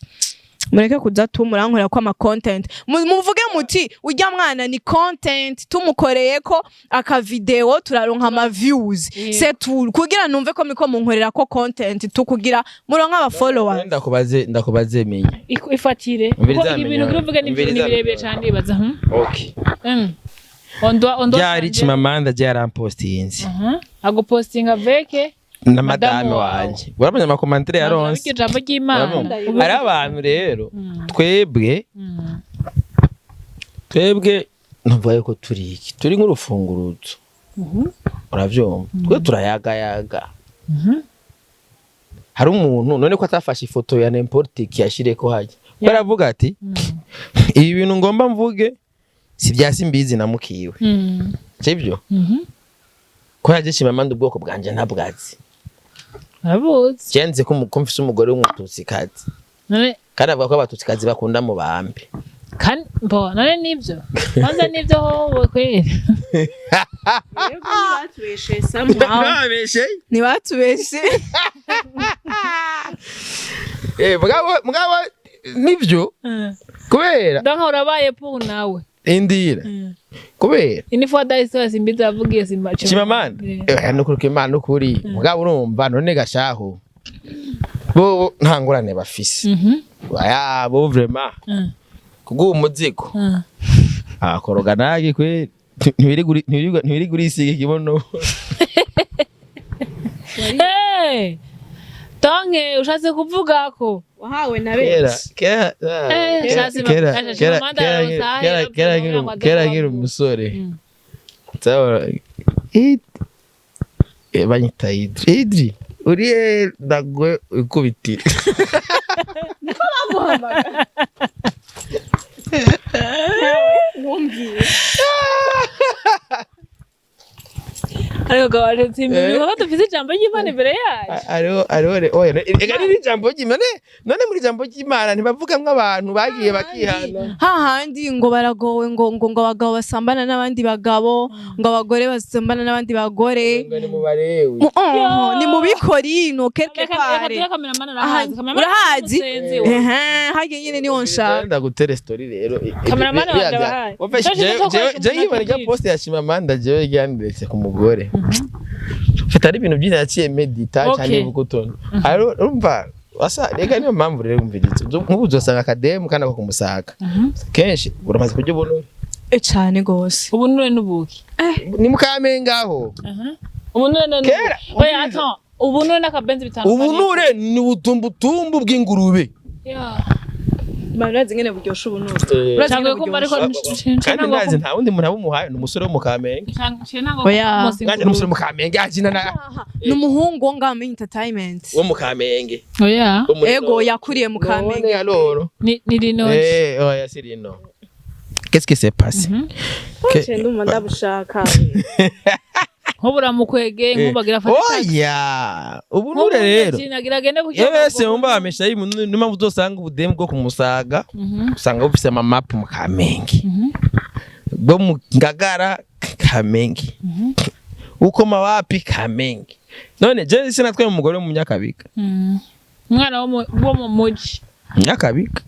Mureke kuza tumurankorera ko ama content. Muvuge muti urya mwana ni content, tumukoreye ko aka video turaronka ama views. C'est tout. Kugira numve ko miko munkorera ko content tukugira muronka aba followers. Ndakubaze menye. Ifatire. Umviriza Kuko ibintu mignonne. uvuga ni Umviriza birebire mignonne. cyane ndibaza. Okay. On doit on doit Byari changer. Chimamanda je yarampostinze. Agupostinga veke Na Madamu madame wawe. wanje. Urabona amakomantere yaronse. Ijambo ry'Imana. Urabona? Hari abantu rero twebwe twebwe ntuvuga yuko turi iki, turi nk'urufunguruzo, uravyumva, twe turayagayaga. Hari umuntu none ko atafashe ifoto ya n'importe qui yashireko hajya ko aravuga ati ibi bintu ngomba mvuge si bya simbizi na mukiwe, sibyo? Ko yaje Chimamanda ubwoko bwanje ntabwazi. Arabuzi. Jenze ko mfise umugore w'umututsikazi None kandi avuga ko abatutsikazi bakunda mu bambe. Kandi bo none nibyo. Kwanza nibyo howe kweri. Nabeshe. Ntibatubeshe. Mugabo nivyo kubera Donc urabaye pour nawe. Indira kubera Ini fois d'histoire simbizi avugiye simba. Chimamanda nukuruka Imana ukuri mugabo urumva none gashaho bo nta ngorane bafise. Aya bo vraiment kuguha umuzigo akoroga nagi kweri ntibiri gurisiga ikibono. Hey! Donc ushatse kuvuga ko Wahawe na kera benshi. Kera Eh, kera Shasi kera Chimamanda kera ararusa, kera ahera, kera kugira ngo kera aze nkiri kubavuga. umusore. Sawa, banyita Idri. Idri uriye ndagwe ikubitire. Ariko gawaretse imbere. dufise ijambo ry'Imana imbere yacu. Ariho oya, ega ni ijambo ry'Imana. None muri ijambo ry'Imana ntibavugamwo abantu bagiye bakihana? Hahandi ngo baragowe, ngo abagabo basambana n'abandi bagabo, ngo abagore basambana n'abandi bagore. Ngo ni mu Barewi. Oh, ni mu Bikorino quelque Reka part. reka, kameramani Aha, arahazi. Kameramani urahazi? umusenzi we. Ehe, harya nyene niho nshaka. Ndagutere story rero. Kameramani wanje abahaye. Jewe nkibona irya post ya Chimamanda, jewe ryanditse ku mugore, fata ari ibintu byinshi yaciye medita cyane ivuga utuntu. Urumva wasa rega, niyo mpamvu rero umviriza, nk'ubu uzosanga akademu kandi ako kumusaka kenshi uramaze kurya ubunure. Eh, cane gose. Ubunure n'ubuki? Ni mukamenga aho. Ubunure n'ubuki? Kera. Oya, attends, ubunure n'akabenzi bitandukanye. Ubunure ni ubutumbutumbu bw'ingurube. Yeah. Urazi ngene buryosha ubunure? Cyangwa kumva ariko Kandi ndazi nta wundi muntu abumuhaye, ni umusore wo mu Kamenge. Oya. Kandi ni umusore wo mu Kamenge akina na Ni umuhungu wo ngaha muri entertainment. Wo mu Kamenge. Oya. Wo muri Ego, yakuriye mu None Kamenge. alors. Ni rino. Eh, oya, si rino. Qu'est-ce qui s'est passé? Ndumva ndabushaka. Nk'ubura mukwege, nk'ubagira afate taxi. Oya, ubunure rero. Agira agende kugira. Yese wumva bamesha y'umuntu, niyo mpamvu uzosanga ubudemu bwo kumusaga usanga bufise amamapu mu Kamenge, bwo mu Ngagara Kamenge, ukoma wapi Kamenge. None je sinatwaye umugore wo mu Nyakabika? Umwana wo mu muji. Nyakabika.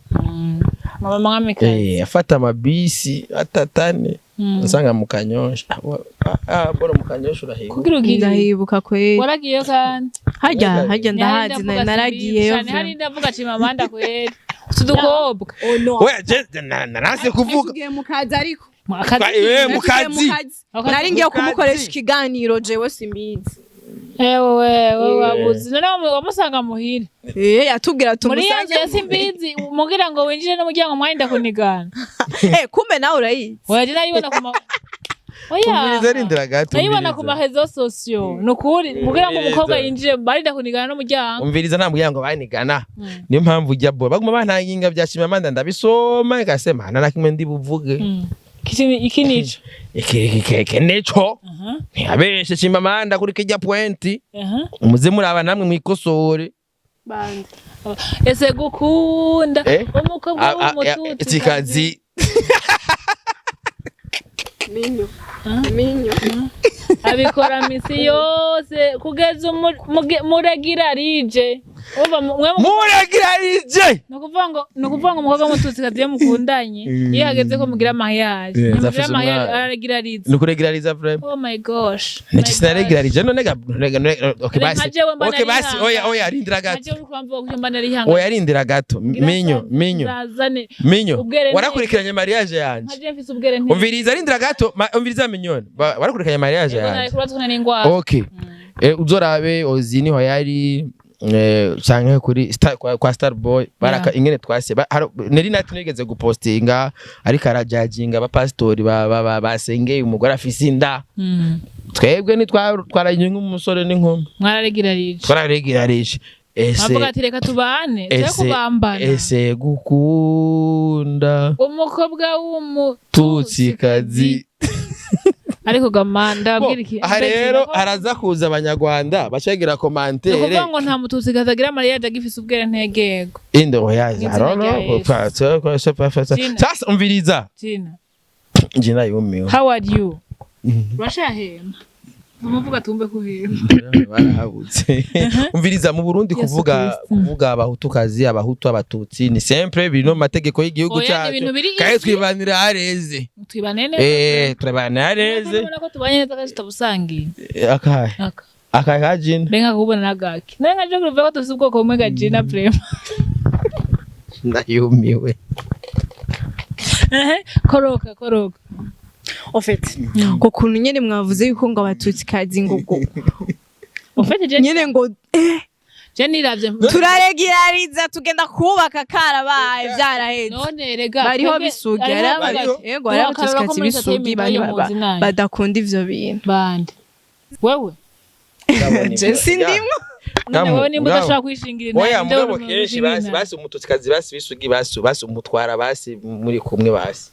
Mama mwamikazi. Eh, afata amabisi atatane nsanga mu Kanyosha. Ah, bora mu Kanyosha urahibuka? Kugira ugire. Ndahibuka kweli. Waragiyeyo kandi? Harya ndahazi, naragiyeyo. Cyane, hari ndavuga Chimamanda kweli, utu dukobwa. Oya, je naranse kuvuga. Tugiye mu kazi ariko. Akazi. Eh, mu kazi. Nari ngiye Mu kazi. kumukoresha ikiganiro, jewe simbizi. Ewe wewe, wabuze none wamusanga muhira? Eh, yatubwira Muri ya nzu tumusange. ya Simbizi, mugira ngo winjire n'umuryango mwanya kunigana. Eh, kumbe nawe urayizi. Oya, je nayibona ku ma oya. Umviriza, rindira gato. Nayibona ku Umviriza. ma réseaux sociaux, ni ukuri, kugira ngo umukobwa Umviriza. yinjire barinda kunigana n'umuryango. Umviriza, nta muryango banigana. Niyo mpamvu ujya bo baguma bantanginga bya Chimamanda, ndabisoma ikasema nta na kimwe ndi buvuge. Iki nico. Iki nico ntiyabeshe Chimamanda kuri kijya pointi. Muze muraba namwe mwikosore. Bande? Ese gukunda Eh? umukobwa w'umututsi Tikazi. Minyo minyo. Abikora misi yose kugeza muragira rije. Urumva mwe Muragirarije. Ni ukuvuga ngo umukobwa w'umututsikazi iyo mukundanye, iyo hageze ko mugira mariage, Yeah, ntimugira zafise mariage, umwana. aragira rize. Ni ukuregirariza vraiment. Oh my gosh. Niki sinaregirarije none ga okay Reka basi. jewe mba Okay basi, narihanga. oya oya, rindira gato. Nkaje uri kuramvuga ko mba narihanga. Oya, rindira gato. Minyo minyo. Nzazane Minyo. ubwere. Warakurikiranye mariage yanje? Nkaje mfise ubwere nte. Umviriza, rindira gato. Umviriza minyoni. Warakurikiranye mariage Yego, nari yanje? kubatwa n'ingwara. Okay, uzorabe ozi niho yari, canke kuri kwa Starboy baraka ingene twase nari nati nigeze gupostinga, ariko arajajinga abapasitori basengeye umugore afise inda. Twebwe ntitwaranye nk'umusore n'inkumi. Mwararegirarije. Twararegirarije ese. Bavuga ati reka tubane twe Ese kubambana. Ese gukunda umukobwa w'umututsikazi. Tutsikazi. Ariko gamanda abwira iki? Aha rero haraza kuza abanyarwanda bacagira Ni commentaire. ukuvuga ngo nta mututsikazi agira mariage agifise ubwere ntegego. Inde oyaza. Mw'izina I don't rya know. Yesu. Gina. Sasa umviriza. Gina. Jina yumiwe. How are you? Urashahema, umuvuga tumbe kuhema. Barahabutse. Umviriza, mu Burundi Yesu kuvuga Kristo. kuvuga abahutukazi, abahutu, abatutsi ni simple, biri no mu mategeko y'igihugu Oya, ni cyacu. ibintu biri Kandi easy. twibanira hareze. Twibane neza. Eh, twibanira hareze. Urabona ko tubanye neza kandi tutabusangiye. Akahe? Aka. Akahe ka Jina? Mbe nkakubona nagaki nawe nkaje kuvuga ko dufise ubwoko bumwe ga Gina vraiment. Ndayumiwe. Ehe, koroka koroka. En fait, ko kuntu nyene mwavuze yuko ngo abatutsikazi ngo Ufite je nyene ngo je niravye. Turaregirariza, tugenda kubaka, karabaye, vyaraheze. None rega Bariho twebwe- bisugi. hariho Hariho abavuga ati, yego, hariho "Ubu akarora ko abatutsikazi muri b'isugi entertainment bari bayo muzi nayo." badakunda ivyo bintu. Bande wewe? Je sindimwo. None wewe nimba Ngabo. udashobora kwishingira intare, Oya, nde mugabo uri kenshi umuntu basi wishingira basi umututsikazi basi bisugi basi basi umutwara basi muri kumwe basi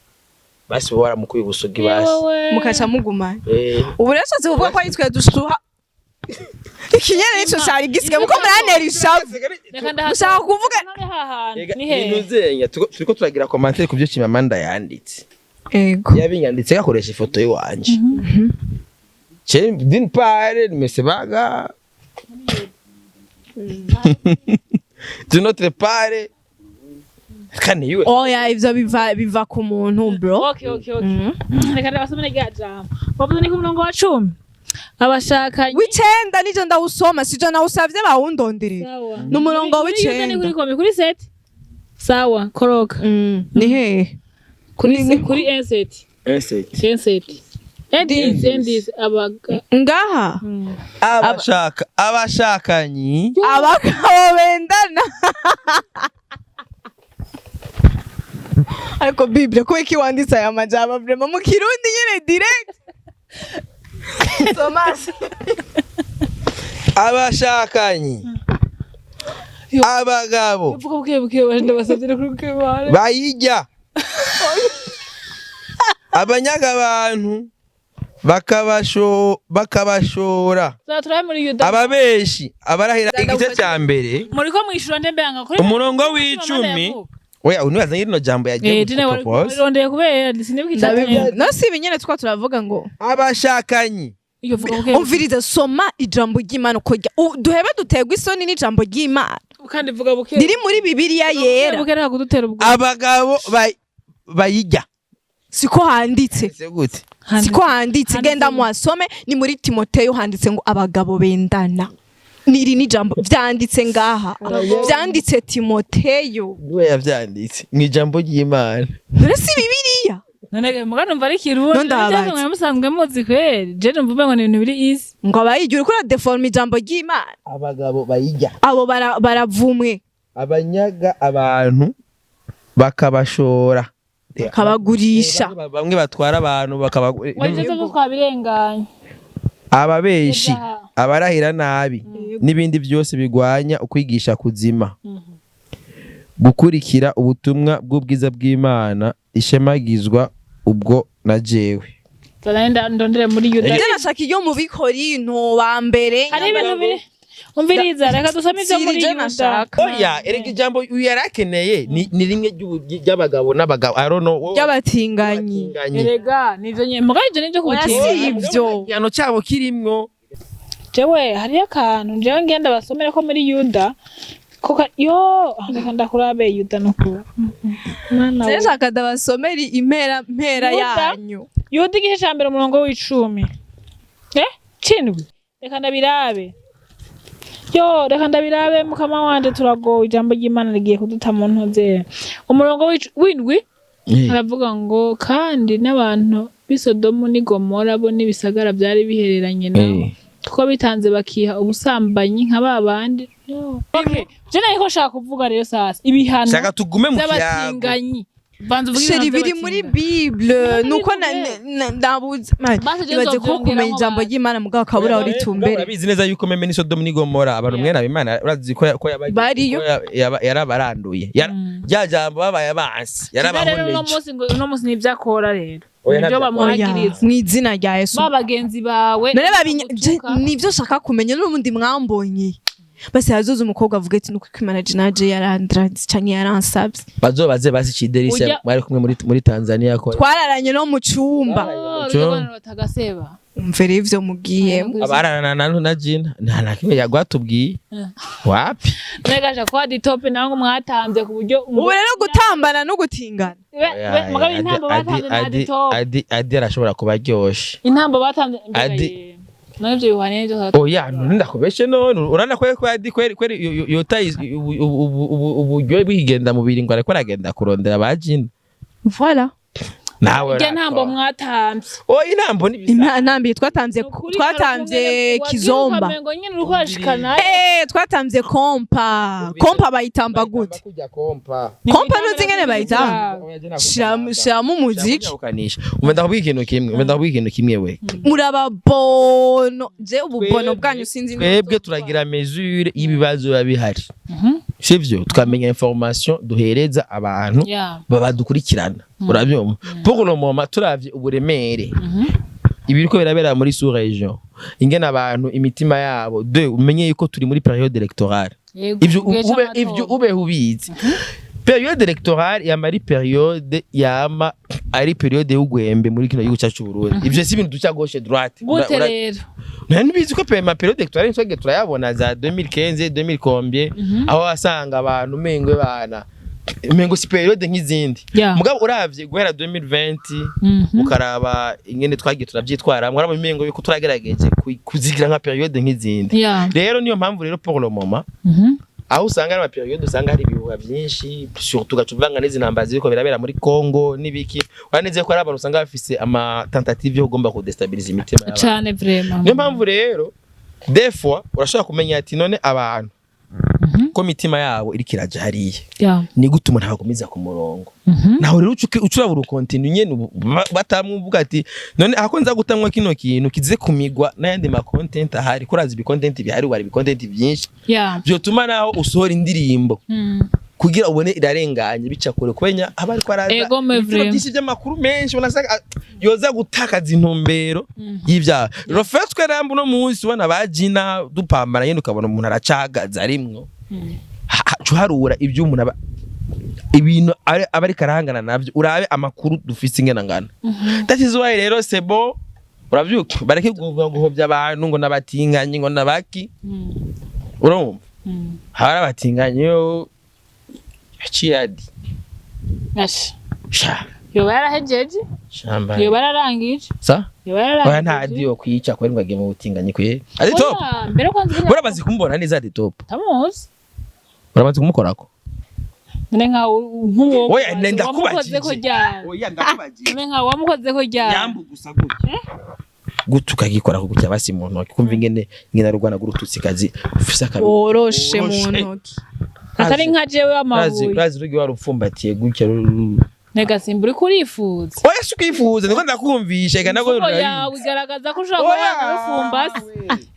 basi waramukuye ubusugi intare? basi. Yewe. Mukaca mugumana. Eh. Ubu rero nshatse kuvuga ko ari twe dushuha. Ikinyene nico cari gisigaye, muko murantera ishavu. Reka ndahatora. Mushaka kuvuga- None hahantu Ega, ni hehe? nintuzenya turiko turagira commentaire ku byo Chimamanda yanditse. Ego. Yabinyanditse gakoresha ifoto yiwanje. Che, d'une part nimesebaga, d'une autre part kandi yiwe. Oya, ivyo biva ku muntu, bro. Okay, reka ndabasomere rya jambo wavuze, ni ku murongo wa 10, abashakanye. W'icenda nijo ndawusoma, sijo nawusavye bawundonderera. Sawa. Ni umurongo Muri Yuda ni w'icenda. kuri komi kuri 7, sawa, koroka. Ni hehe? Kuri 1 7. Insect. 1 7 endis endis abaga. Ngaha. Abashaka abashakanyi. Abagabo bendana. Ariko Bible, kubera iki wanditse aya majambo vraiment mu Kirundi nyene direct? Thomas. Abashakanyi, abagabo Uvuga buke buke, bashinde basabye kuri kebare. bayijya, abanyaga abantu bakabashora, Turabe muri Yuda. ababeshi, abarahira, igice cya mbere. Muri ko mwishura ndembeyanga kuri Umurongo w'icumi. Oya, unibaza rino jambo yagiye Eh, dine wari gupropose. rondeye kubera sinibuka icyatumye. No, si ibi nyene two turavuga ngo Abashakanyi. Iyo vuga buke. Umviriza, soma ijambo ry'Imana uko duhebe duterwa isoni n'ijambo ry'Imana Kandi vuga buke. riri muri Bibiliya yera. Buke, reka kudutera ubwo. Abagabo bayijya. Siko handitse. Ese gute? Siko handitse. Handitse. Genda muhasome, ni muri Timoteyo, handitse ngo abagabo bendana. Niri ni jambo vyanditse ngaha, vyanditse Timoteyo. Niwe yavyanditse mu ijambo ry'Imana. None si Bibiliya? None muga numva ari Kirundi. None ndababaza. None musanzwe muzi kweri, je numva umengo ni ibintu biri easy. Ngo abayigira, uriko uradeforma ijambo ry'Imana. Abagabo bayijya, Abo baravumwe. abanyaga abantu bakabashora. Bakabagurisha. Bamwe batwara abantu bakabagura. Waje zo twabirenganye. Ababeshi, Ibyaha. abarahira nabi n'ibindi byose bigwanya ukwigisha kuzima, gukurikira ubutumwa bw'ubwiza bw'Imana ishemagizwa ubwo na jewe. Zana ndondere muri Yuda. Ivyo nashaka iyo mu Bikorinto ba mbere. Hari ibintu biri, umviriza, reka dusome ibyo muri Siri je Yuda. nashaka. Oya, erega ijambo uyu yari akeneye ni rimwe ry'abagabo n'abagabo, I don't know. Ry'abatinganyi. Ry'abatinganyi. Erega nivyo nyene, muga ivyo nivyo Oya, kubutinda. si ivyo. Igihano cyabo kirimwo. Jewe hariyo akantu jewe ngenda basomere ko muri Yuda ko yo reka ndakurabe Yuda nukura Mana we. Je nshaka ndabasomera impera mpera Yuda. yanyu. Yuda igice ca mbere, umurongo w'icumi, cindwi, reka ndabirabe. Yo, reka ndabirabe, mukama wanje, turagowe, ijambo ry'Imana rigiye kuduta mu ntoze. Umurongo w'indwi aravuga ngo: "Kandi n'abantu b'i Sodomu n'i Gomora bo n'ibisagara byari bihereranye nabo, kuko bitanze bakiha ubusambanyi nka ba bandi." Okay, je nariko nshaka kuvuga rero sasa ibihano Shaka tugume mu kiyago. by'abatinganyi. Banza uvuge Chéri, ibihano biri muri by'abatinganyi. Bible, nuko Bible. nabuze. Basi je Ibaze ko nzovyongeramo kumenya ijambo basi. ry'Imana mugabo akabura uritumbere. Urabizi neza yuko meme ni Sodomu n'i Gomora abantu mwene abimana urazi ko Bariyo. ko yarabaranduye. Rya jambo babaye abansi. Rero uno Yarabahoneje. munsi ngo uno munsi nivyo akora rero, Oya, nivyo ntabyo akora. bamuhagiriza. Mu izina rya Yesu. Ba bagenzi bawe None babinya bagutuka. nivyo nshaka kumenya n'ubundi mwambonye. Basi hazoza umukobwa avuga ati: "Nuko Imana naje yarandraze canke yaransavye." Bazobaze basi Ciderisa mwari kumwe muri Tanzania ko Twararanye no mu cumba. Oh, Cyo. rujya rwana rutagaseba. Umvere ivyo mugiyemo. Abararana na Jina nta na kimwe yagwatubwiye. Wapi? Nega kwa di top nawe ngo mwatanze ku buryo Ubu rero gutambana no gutingana. Mugabo intambo batanze na di top. Adi arashobora kuba aryoshe. Intambo batanze mbega ye. None ivyo bihwanye n'ivyo Oya, none ndakubeshe, none urana ko Adi kweri kweri yota uburyohe bw'ikigenda mubiri ngo ariko aragenda kurondera ba Jina. Voilà. Nawe Irya ntambo mwatamvye. Oya, intambo ni bisa. Intambi twatamvye, twatamvye kizomba. Ngo nyine uriko urashikana. Eh, twatamvye kompa. Kompa bayitamba gute? Kujya kompa. Kompa ntuzi ingene bayitamba? Shiramo umuziki. Umva ndakubwira ikintu kimwe, umva ndakubwira ikintu kimwe we. Murababono, je ububono bwanyu sinzi. Twebwe turagira mesure y'ibibazo biba bihari, sivyo? Tukamenya information duhereza abantu babadukurikirana, urabyumva? Pour le moment turavye uburemere Ibiriko birabera muri sous région, ingene abantu imitima yabo de umenye yuko turi muri période électorale. Yego, Ivyo igihe ube c'amatora. Ivyo ube ubizi, période électorale yama ari période, yama ari période y'ugwembe muri kino gihugu cyacu Burundi. Ivyo si ibintu duca gauche droite. Gute rero? Nta ntibizi ko ma période électorale twebwe turayabona za 2015, 2000 combien, aho wasanga abantu umengo bana umengo si période nk'izindi. Mugabo uravye guhera 2020, ukaraba ingene twagiye turavyitwaramwo, urabona umengo yuko turagerageje kuzigira nka période nk'izindi. Rero niyo mpamvu rero pour le moment aho usanga ari ama période usanga hari ibihuha vyinshi, surtout ugaca uvanga n'izi ntambara ziriko birabera muri Congo n'ibiki. Uraneze ko hari abantu usanga bafise ama tentative yo kugomba kudestabiliza imitima y'abantu. Cane vraiment. Niyo mpamvu rero des fois urashobora kumenya ati none abantu ko imitima yabo iriko iraja hariya, ni gute umuntu abagumiza ku murongo? Naho rero uca urabura ukontinu nyene ubu batamwuvuga ati none ako nza gutamwa kino kintu kize kumigwa n'ayandi ma content ahari, kuraza ibi content bihari, wari ibi content byinshi vyotuma naho usohora indirimbo kugira ubone irarenganye bica kure kubenya aba ariko araza Ego, me ibituro vrai. byinshi by'amakuru menshi, unasanga yoza gutakaza intumbero y'ivyaha. Rero twe rambu no munsi ubona bajina dupambana nyene, ukabona umuntu aracagaza arimwo. Ca uharura ibyo umuntu aba ibintu aba ariko arahangana navyo, urabe amakuru dufise ingena ngana. That is why rero c'est bon, uravyuka bareke guhovya abantu ngo nabatinganye ngo nabaki. Urumva hari abatinganyi yo yaciye adi Asha. Sha. Yoba yarahejeje? Shamba. Yoba yararangije? Sa. Yoba Oya, yararangije? nta adi yo kwica kweri ngo agiye mu butinganyi kwe adi top. Oya, mbere kwanza ibintu- Uramaze kumubona neza adi top? Tamuzi. Uramaze kumukorako? None nka nk'uwo Oya, ndakubajije. wamukoze ko ryari? Oya, ndakubajije. None nka wamukoze ko ryari? Yambu gusa gutya gutya ukagikora ko gutya basi mu ntoki, kumva ingene arugwana rw'urututsikazi ufise akabi Woroshe mu Woroshe. ntoki. Atari nka jewe urazi w'amabuye. Urazi rugi warupfumbatiye gutya Nega simba uriko urifuza. Oya, si ukwifuza, niko ndakumvisha eka nako. Imvugo yawe igaragaza ko ushobora kuba wanarufumbase.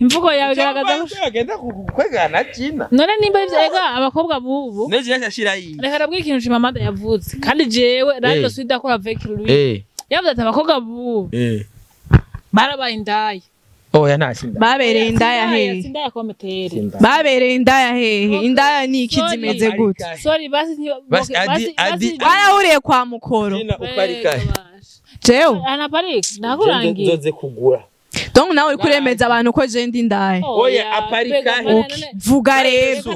Imvugo yawe igaragaza ko agenda kwegana jina. None nimba ivyo ega abakobwa bubu Ne jina ashira yi. Reka ndabwira ikintu Chimamanda yavuze kandi jewe radio Eh. suis d'accord avec lui. Yavuze ati abakobwa bubu barabaye indaya. Oya, nta sinda. Babereye indaya hehe? Sindaya kometere. Babereye indaya hehe? Indaya ni iki? Sorry. Zimeze gute? Sorry, basi Basi, okay, adi- Barahuriye kwa mukoro. Jina uparika. Jewe Anaparika ndakurangiye. Nzoze kugura. Donc nawe uriko uremeza abantu ko je ndi indaya? Oya, aparika he? Okay. Vuga rero.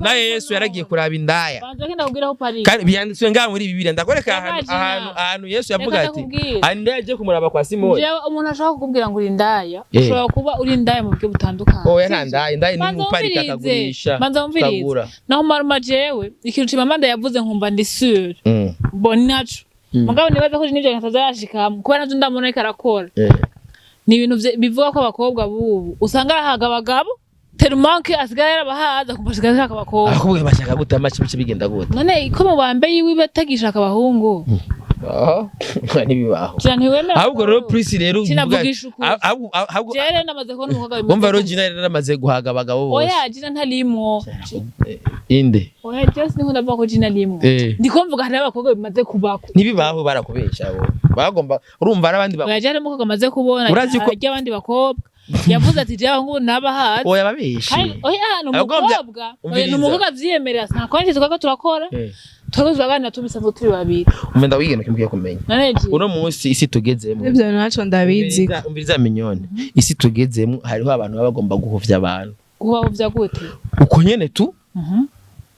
Na Yesu yaragiye kuraba indaya. Banza kenda kubwira aho uparika. Kandi byanditswe ngaha muri Bibiliya, ndakwereka ahantu Jina. ahantu Yesu yavuga Reka ati ndakubwira. andi yagiye kumuraba kwa Simoni. Jewe umuntu ashobora kukubwira ngo uri indaya, Eh. ushobora kuba uri indaya mu buryo butandukanye. Oya, nta ndaya, indaya ni Banza umuparika wumvirize. akagurisha. Banza wumvirize. Ukagura. Naho maruma jewe ikintu Chimamanda yavuze nkumva ndi sûre. Mbona naco. Mugabo nibaza ko n'ivyo ntazarashikamo kuba navyo ndamubona ariko arakora. Ni ibintu bivuga ko abakobwa bubu usanga arahaga abagabo tellement que asigaye yarabahaza kumva asigaye ashaka abakobwa. Abakobwa bashaka gute amaci bice bigenda gute? None ko mu bambe yiwe batagishaka abahungu? Ah, ntibibaho. Jina ntiwemera. Ahubwo rero Prince rero Sinavugisha ukuri. Ahubwo Jewe rero namaze kubona umukobwa bimeze wumva rero gutya. Gina rero amaze guhaga abagabo bose. Oya, Jina ntarimwo. Inde? Oya, jewe sinikunda kuvuga ko Jina arimwo. Ndiko mvuga hariho abakobwa bimaze kubako. Ntibibaho, barakubesha abo bagomba urumva ari abandi Oya, jewe hariho umukobwa amaze kubona Urazi ko- arya abandi bakobwa yavuze ati jewe abahungu nabahaze. Oya, babeshi. Kandi oya, ni Abagombye- umukobwa. Oya, ni Umviriza. umukobwa avyiyemerera nta twako turakora. Twako turaganira tubisanzwe turi babiri. Umva wigena kimwe kumenya. None Jina Uno munsi isi tugezemo. Ivyo naco ndabizi. Umviriza minyone, isi tugezemo hariho abantu baba bagomba guhovya abantu. Guhovya gute? Uko nyene tu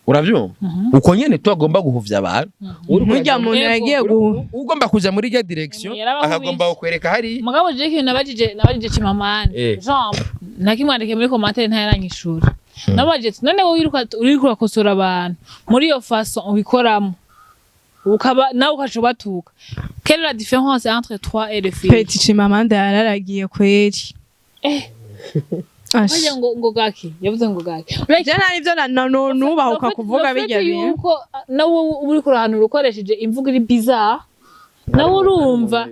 uravyumva, uko nyene tu agomba guhovya abantu. Uriko Burya muntu Yego. yagiye gu ugomba kuja muri rya direction Yarabahubije. akagomba kukwereka hari Mugabo jewe ikintu nabajije Chimamanda Jean nakimwandikiye muri commentaire ntayaranyishura. Nabajije ati none wowe wiruka uriko urakosora abantu muri iyo façon ubikoramo ukaba nawe ukaca ubatuka, quelle est la différence entre toi et les filles? Peti Chimamanda yararagiye kweri. Ash. Harya ngo gaki yavuze ngo gaki. Je nta nivyo nubahuka kuvuga bijya bintu. Yuko nawe uba uriko urahanura ukoresheje imvugo iri bizarre nawe urumva.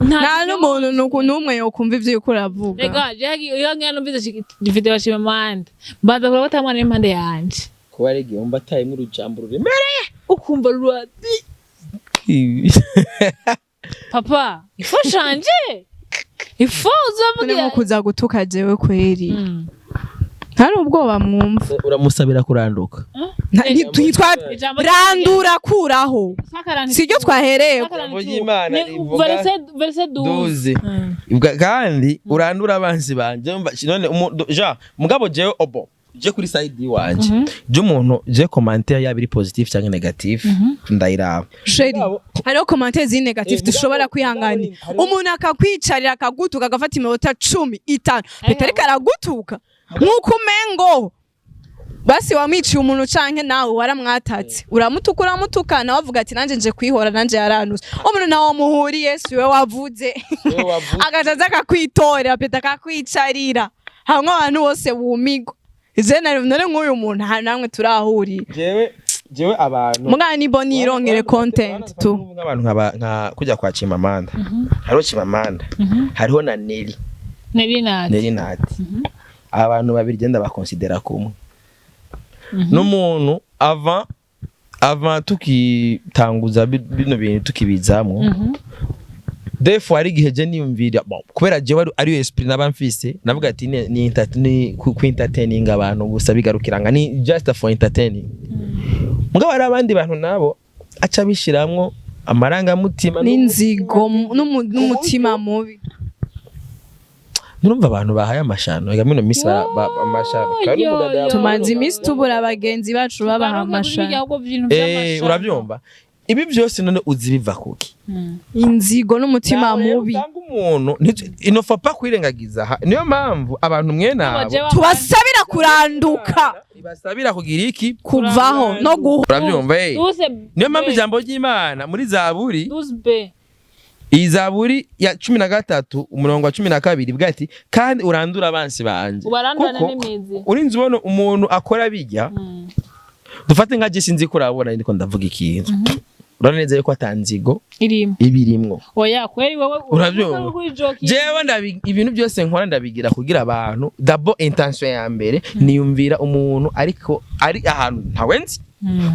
Nta n'umuntu n'umwe yokumva ivyo uriko uravuga. Rega jewe iyo ngiye numvise video ya Chimamanda mbanza kuraba ata mwana w'impande yanje. Kuba ari igihe wumva atayemwo urujambo ruremereye. Ukumva rura papa il faut changer. Ifu uzomubwira. Nko kuza gutuka jewe kweri, ntari ubwoba mwumva. Uramusabira kuranduka. Ntitwa Ijambo randura, kuraho, siryo twahereye. Ijambo ry'Imana rivuga Verset 12. 12. Kandi urandura abansi banje. Umva, none ja mugabo jewe obo je kuri side wanje, je umuntu je commentaire yaba iri positif cyangwa négatif ndayiraba. Chéri, hariho commentaire ziri négatif dushobora kwihanganira. Umuntu akakwicarira, akagutuka, agafata iminota 15 peta ariko aragutuka nk'uko umengo basi wamwiciye umuntu canke nawe waramwatatse. Uramutuka, uramutuka, nawe avuga ati nanje nje kwihora, nanje yaranuse. Umuntu nawe muhuriye si we wavuze, agaca aza akakwitorera peta, akakwicarira hamwe abantu bose bumigwa. Ivyo none nk'uyu muntu aha namwe turahuriye. Jewe abantu Mugana nibo nirongere content tu. Nk'abantu nka kujya kwa Chimamanda, hariho Chimamanda, hariho na Nelly. Nelly Nati. Nelly Nati. Abantu babiri genda bakonsidera kumwe n'umuntu avant tukitanguza bino bintu tukibizamwo. Des fois hari igihe je niyumvira, bon, kubera jewe ariyo esprit naba mfise, navuga ati ni ku entertaining abantu gusa, bigarukiranga ni just for entertaining. Mugabo hari abandi bantu nabo aca bishiramwo amarangamutima n'inzigo n'umutima mubi. Nurumva abantu bahaye amashano ega mino misi amashano. Kandi Yo, umuganda yo. Tumaze iminsi tubura abagenzi bacu babaha amashano. Urabyumva, ibi byose none uzi biva kuki? Inzigo n'umutima Nawe rero mubi. usanga umuntu il ne faut pas kwirengagiza aha. Niyo mpamvu abantu mwe nabo Tubasabira kuranduka. Ibasabira kugira iki? Kuvaho no guha. Urabyumva, eh? Niyo mpamvu ijambo ry'Imana muri Zaburi, 12b. iyi Zaburi ya 13 umurongo wa 12 bwa ati: "Kandi urandura abansi banje." Ubarandurane Kuko n'imizi. urinze ubona umuntu akora bijya, dufate nka je, sinzi ko urabona ndiko ndavuga ikintu, urabona neza yuko atanzigo Irimo. ibirimwo. Oya kweri, wowe. Urabyumva? Kuri joki. Jewe ibintu byose nkora ndabigira kugira abantu, d'abord intention ya mbere niyumvira umuntu ariko ari ahantu ntawe nzi.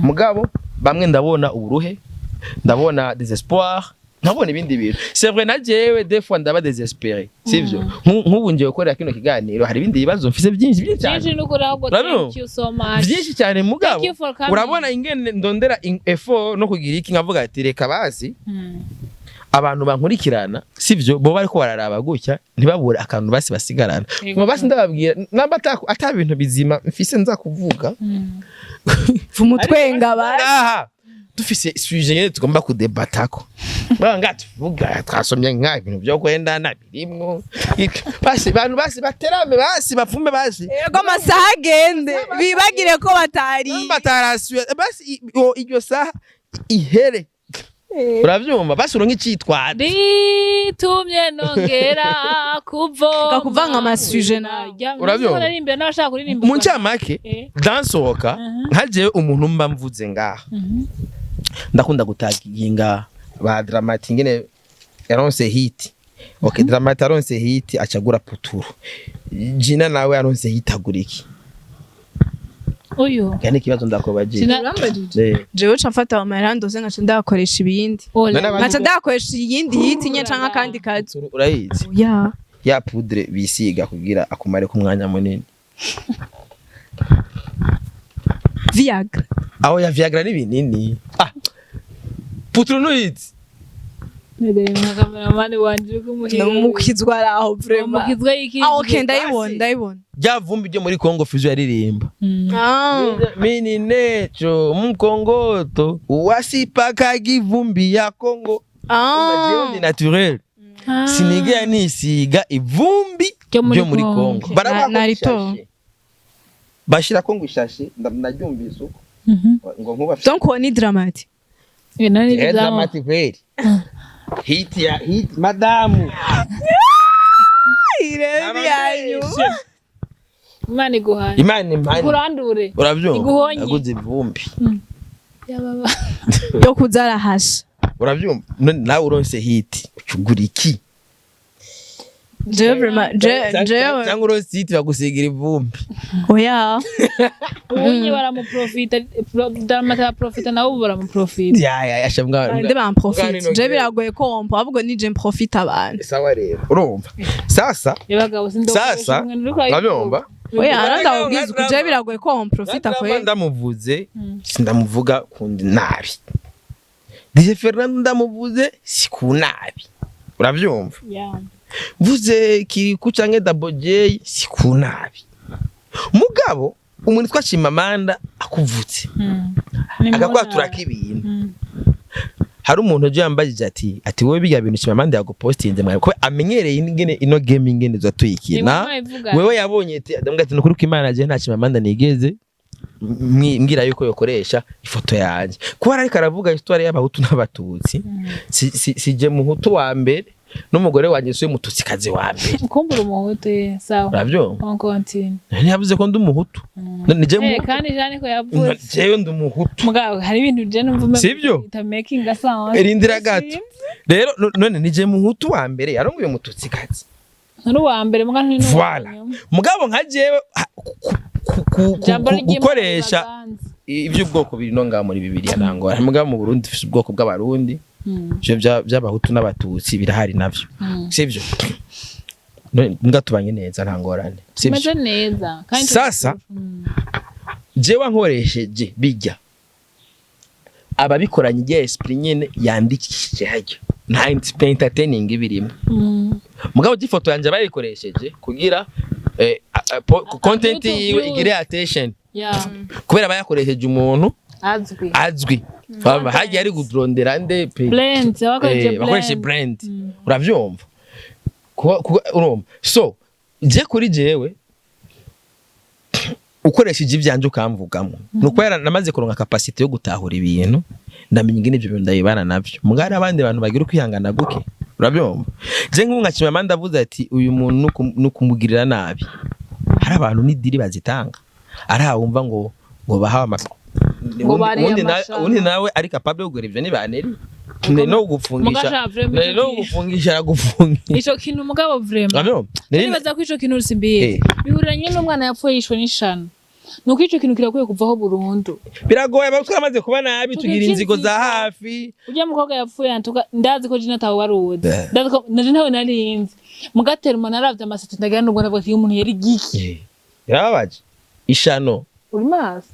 Mugabo bamwe ndabona uburuhe, ndabona désespoir, nkabona ibindi bintu. C'est vrai, na jewe des fois ndaba désespéré, sivyo? Nk'ubu ngiye gukorera kino kiganiro, hari ibindi bibazo mfise byinshi byinshi cyane. Byinshi n'ukuri ahubwo. Urabyumva? Thank you so much. Byinshi cyane, mugabo Thank you for coming. urabona ingene ndondera effort no kugira iki, nkavuga ati reka basi abantu bankurikirana, sivyo, bo bariko bararaba gutya ntibabure akantu basi basigarana. Yego. Ngo basi ndababwira namba ata bintu bizima mfise nza kuvuga. Umutwenga basi. Aha dufise sujet nyene tugomba kudebatako, nga tuvuga twasomye nka ibintu byo kwendana birimwo, basi bantu basi baterame, basi bapfume basi. Yego, amasaha agende bibagire ko batari. Batarasuye basi iryo saha ihere, uravyumva, basi uronke icitwazo. Ritumye nongera kuvoma. Reka kuvanga amasuje nawe. Urabyumva? Urabyumva? N'abashaka kuririmba. Mu ncamake, dansohoka nka jewe umuntu mba mvuze ngaha, ndakunda gutaginga ba Dramati ingene yaronse hit. Okay, Dramati aronse hit acagura puturu, Jina nawe yaronse hit agura iki? Uyu. Yani ikibazo ndakobajije. Jina. Eh. Jewe ca mfata amahera ndose nkaca ndayakoresha ibindi. Ola. None abandi- Nkaca ndayakoresha iyindi hit nye canke akandi kazi. Puturu urayizi? Ya. Ya poudre bisiga kugira akumare ku mwanya munini. Viagra. Aho ya Viagra n'ibinini. Ah, puturu nuyizi? Nka kameramani wanje uri kumuhira. Namukizwa araho vraiment. Umukizwa y'iki? Ah okay, ndayibona, ndayibona. Rya vumbi ryo muri Congo Fizo yaririmba. Ah. Mini necho mkongoto wasipaka ivumbi ya Congo. Ah. Ni naturel, sinigera nisiga ivumbi Ryo muri ryo muri Congo. Congo. Baravuga ko Narito. ishashe. Bashira ko ngo ishashe ndaryumvise uko ngo nkuba. Donc uwo ni Dramati. Eh, Dramati kweli, hit ya hit madamu. Imana iguhaye. Imana imana. Ikurandure. Urabyumva? Iguhonye. Aguze ivumbi. Yababa. Yo kuza arahasha. Urabyumva? None nawe uronse hit ucugura iki? Jewe vraiment, jewe Cyangwa urositi bagusigira ivumbi. Oya. Ubunye baramuprofita, Drama T araprofita, nawe ubu baramuprofita. Ya ya ya, shabwa. Nde bamprofite? Je biragoye ko wompa, ahubwo nije mprofite abantu. Sawa rero, urumva sasa Yabagabo sasa urabyumva. Oya, arandababwiza uku, je biragoye ko womprofita Drama kwe. Ndamuvuze, sindamuvuga kundi nabi. DJ Fernando ndamuvuze si ku nabi, urabyumva? Mvuze Kiriku canke Double J si ku nabi, mugabo umuntu twashima Chimamanda akuvutse akakwaturako ibintu. Hari umuntu uje yambajije ati wowe birya bintu Chimamanda yagupostinze mwawe ko amenyereye ingene ino game ingene za tuyikina, wewe yabonye ati, ndamubwira ati nukuri ko Imana je nta Chimamanda nigeze mbwira yuko yokoresha ifoto yanjye, kuba ariko aravuga histoire y'Abahutu n'Abatutsi. Si je muhutu wa mbere, n'umugore wanjye si we Mututsikazi wa mbere. Kumbura umuhutu, sawa. Urabyumva? On continue. Ntiyavuze ko ndi umuhutu? Ni je Eh, muhutu? kandi Jeanne ko yavuze. Jewe ndi umuhutu. Mugabo hari ibintu je numva umengo Sivyo? bita making a sound. Rindira gato rero, none ni je muhutu wa mbere yarongoye Umututsikazi? Nturi uwa mbere, muga nturi n'uwa Voilà. nyuma. Mugabo nka jewe Ijambo ry'Imana gukoresha ribaganza. iby'ubwoko biri no ngaha muri Bibiliya nangora, mugabo mu Burundi dufise ubwoko bw'Abarundi. Ivyo by'Abahutu n'Abatutsi birahari navyo, sivyo? None mbwa tubanye neza, nta ngorane, sivyo? Tumeze neza kandi Sasa jewe nkoresheje bijya ababikoranye igihe esprit nyene yandikishije hajya, nta entertaining ibirimo. Mugabo ifoto yanjye bayikoresheje kugira content YouTube yiwe views. igire attention, kubera bayakoresheje umuntu azwi. Azwi. Baba hagiye ari kurondera nde pe? Brand bakoresheje. Bakoresheje brand. Brand, uravyumva? Urumva, so je kuri jewe ukoresheje ivyanje ukamvugamo, nuko namaze kuronka capacité yo gutahura ibintu, ndamenya ingene ivyo bintu ndabibana navyo. Mugari abandi bantu bagira ukwihangana guke, urabyumva? Je nk'ubu nka Chimamanda avuze ati uyu muntu nukumugirira nabi, hari abantu n'idiri bazitanga, ari wumva ngo bahawe ama Ngo bariye ubundi amashami. Ubundi nawe ari capable yo kugura ivyo nibaneri ni no gufungisha. Mugasha vraiment. Ni no gufungisha, aragufungisha. Ico kintu mugabo vraiment. Urabyumva? Nibaza ko ico kintu simbizi. Bihuranye n'umwana yapfuye yishwe n'ishano. Nuko ico kintu kirakwiye kuvaho burundu. Biragoye, aba twamaze kuba nabi, Tugira tugira inzigo za inzigo. hafi. Ujya mukobwa yapfuye antuka, ndazi ko jina atawe waruzi. Eh. Ndazi ko naje ntawe narinzi. Mugatera umuntu aravye amaseti ndagira nubwo ndavuga ati uyu muntu yari giki. Birababaje ishano. Uri maso.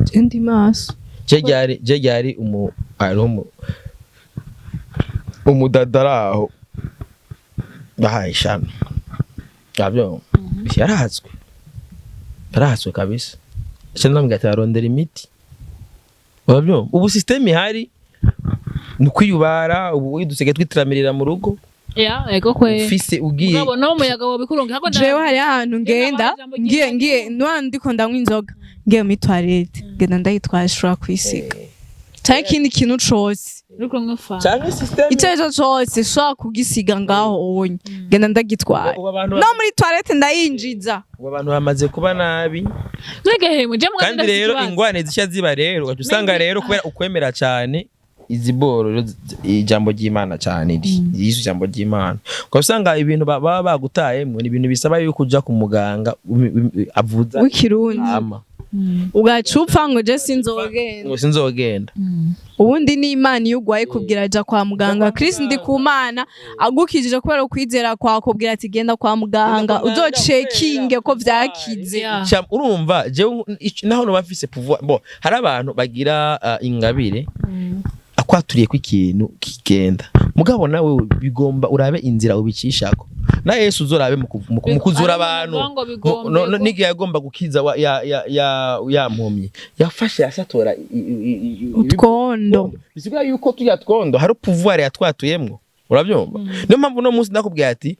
Je ndi maso. Je ryari umu ari umudadara aho bahaye ishano, urabyumva? Yarahatswe, yarahatswe kabisa. Icyo ndamubwira ati arondera imiti, urabyumva? Ubu système ihari ni ukwiyubara, ubu dusigaye twitiramirira mu rugo. Ya, ego kwe. Ufise ugiye Mugabo no muyaga wobikurunga hako. Jewe hari ahantu ngenda ngiye nwa ndiko ndanywa inzoga, ngiye muri toilette, ngenda ndayitwaye, ashobora kwisiga canke ikindi kintu cose. Uriko nkafa. Canke système Ico arico cose ushobora kugisiga ngaho onye, ngenda ndagitwaye. Ubu abantu No muri toilette ndayinjiza. Ubu abantu bamaze kuba nabi. Nege je mugabo. Kandi rero ingwane zishya ziba rero, ugaca usanga rero kubera ukwemera cyane izi boro rero ijambo ry'Imana cyane yize ijambo ry'Imana, ugaca usanga ibintu baba bagutayemwo ni ibintu bisaba yuko uja ku muganga avuza W'ikirundi. ama Ugaca upfa ngo je sinzogenda. Ngo sinzogenda. Ubundi ni Imana, iyo ugwaye kubwira aja kwa muganga. Chris Ndikumana agukijije kubera ukwizera kwawe, kubwira ati genda kwa muganga. Genda kwa muganga. Uzocekinge ko vyakize. Urumva jewe naho noba mfise pouvoir bo, hari abantu bagira ingabire akwaturiye ko ikintu kigenda, mugabo nawe bigomba urabe inzira ubicishako. Na Yesu uzorabe mu kuzura abantu. Ngo bigombe N'igihe yagomba gukiza ya mpumyi, yafashe yasatora Utwondo. Bisigura yuko tujya twondo hari pouvoir yatwatuyemwo, urabyumva? Niyo mpamvu uno munsi ndakubwiye ati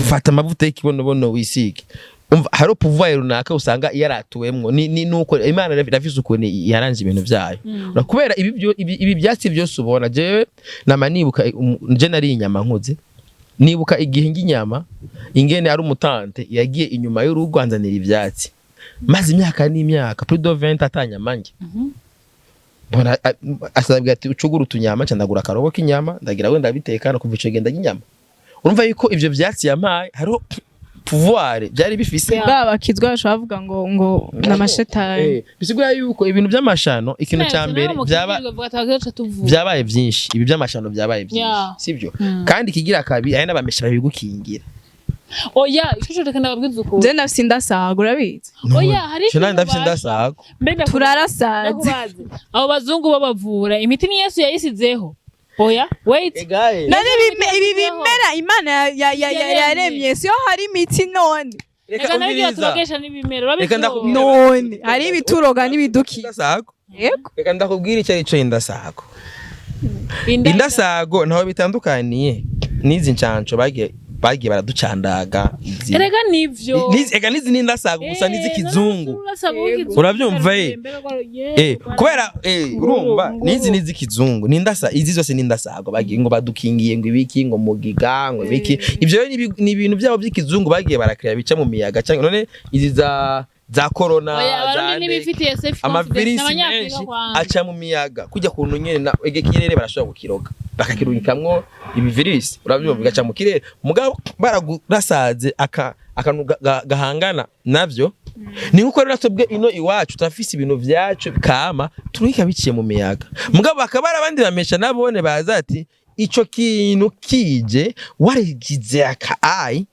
fata amavuta y'ikibonobono wisige. Umva, hari pouvoir runaka usanga yaratuwemwo, ni nuko Imana irafise ukuntu yaranje ibintu vyayo. Kubera ibi byatsi byose ubona, jewe nama nibuka je nari inyama nkuze, nibuka igihe ng'inyama ingene ari umutante yagiye inyuma y'urugo anzanira ivyatsi, maze imyaka n'imyaka, plus de 20 atanyama njye mbona asabwa ati ucugura utunyama, nca ndagura akarobo k'inyama, ndagira wenda bitekana. Kuva ico gihe ndarya inyama. Urumva yuko ivyo vyatsi yampaye hariho pouvoir byari bifise. Baba bakizwa bashobora bavuga ngo n'amashetani. Bisigura yuko ibintu by'amashano, ikintu cya mbere byaba byabaye byinshi, ibi by'amashano byabaye byinshi, sibyo? Kandi ikigira kabiri, hari n'abamesha babigukingira. Oya, ico reka ndababwiza ukuri. Je ndafise indasago, urabizi. Oya, hari Je nanje ndafise ikintu indasago. Mbe Turarasaze. Ndakubaze. Abo bazungu babavura imiti ni Yesu yayisizeho? Oya, wait. Egaye. None ibi bimera Imana yaremye, siyo hari imiti none? Reka nabyo baturogesha n'ibimera. Reka Urabizi. ndakubwira. None hari ibituroga n'ibiduki? Indasago. Yego. Reka ndakubwira icyo ari cyo indasago. Indasago ntaho bitandukaniye n'izi ncanco bagiye baraducandaga izi. Erega nivyo. Ega n'izi ni indasago gusa n'iz'ikizungu. Urabyumva, eh? Kubera urumva n'izi ni iz'ikizungu, ni indasa, izi zose ni indasago. Bagiye ngo badukingiye ngo ibiki, ngo mugiga, ngo ibiki. Ivyo rero ni ibintu byabo by'ikizungu bagiye barakira bica mu miyaga, cyangwa none izi za corona, Oya, za abarundi ntibifitiye self confidence. amavirisi N'abanyafurika menshi kwanza. aca mu miyaga kujya kuntu nyene na ege kirere barashobora kukiroga bakakirugikamwo ibivirisi, urabyumva, bigaca mu kirere. Mugabo baragurasaze aka akantu gahangana navyo. Ni nkuko rero twebwe ino iwacu turafise ibintu vyacu kama turika biciye mu miyaga, mugabo bakaba ari abandi bamesha nabone baza ati ico kintu kije warigize aka ai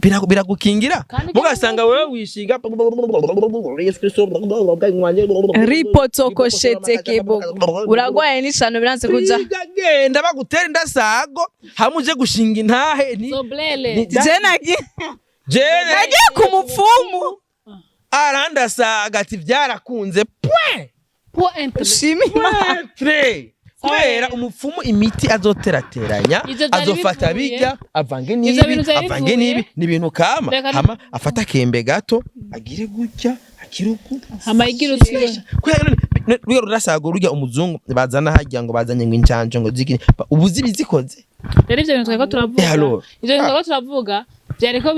biragukingira. Kandi mugasanga wewe wishinga Ripotokoshetekebo, uragwaye n'ishano biranse kuja. Genda bagutera indasago hamwe uje gushinga intahe ni Zoblele. Je nagiye Jene nagiye ku mupfumu. Arandasaga ati byarakunze point. Point. Shima Imana. Tre. Kubera umupfumu imiti azoterateranya, Ivyo vyari azofata bivuye. bijya avange Ivyo n'ibi, bintu vyari avange bivuye. n'ibi, ni ibintu kama Reka hama afata akembe gato agire gutya akire uku. Hama igira utwiwe. Kubera none ruriya rurasago rurya umuzungu bazana hajya ngo bazanye ngo incanco ngo ziki, ubu zibi zikoze. Rero ivyo bintu twariko turavuga, Allora. ivyo bintu twariko turavuga vyariko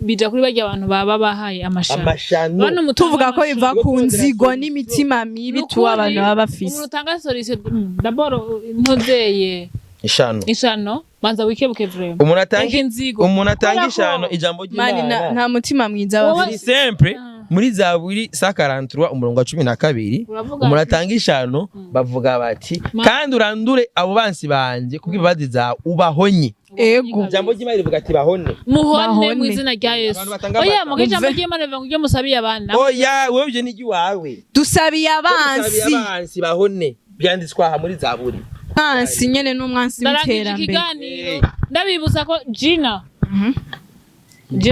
bija kuri barya bantu baba bahaye amashano. Amashano. Bano mutanga Tuvuga ko biva amashano. ku nzigo n'imitima mibi tuba abantu baba bafise. Umuntu utanga solution, d'abord ntuzeye Ishano. Ishano, banza wikebuke vraiment. Umuntu atanga Reka inzigo. Umuntu atanga Kubera ko- ishano, ijambo Mani ry'Imana nta mutima mwiza Wowe- bafise. ni simple. Muri Zaburi 143 umurongo wa 12, Uravuga umuntu atanga ishano bavuga bati kandi urandure abo bansi banje kubw'imbabazi zawe, ubahonye. Ego. Ijambo ry'Imana rivuga ati bahone. Muhone Bahone. mu izina rya Yesu. Abantu batanga Oya, amata. muga ijambo ry'Imana rivuga ngo ibyo musabiye abana. Oya, wewe ivyo ni iry'iwawe. Dusabiye Dusabiye abansi. abansi bahone, byanditswe aha muri Zaburi. Mwansi nyene n'umwansi Ndarangije w'iterambere. ikiganiro ndabibutsa ko Gina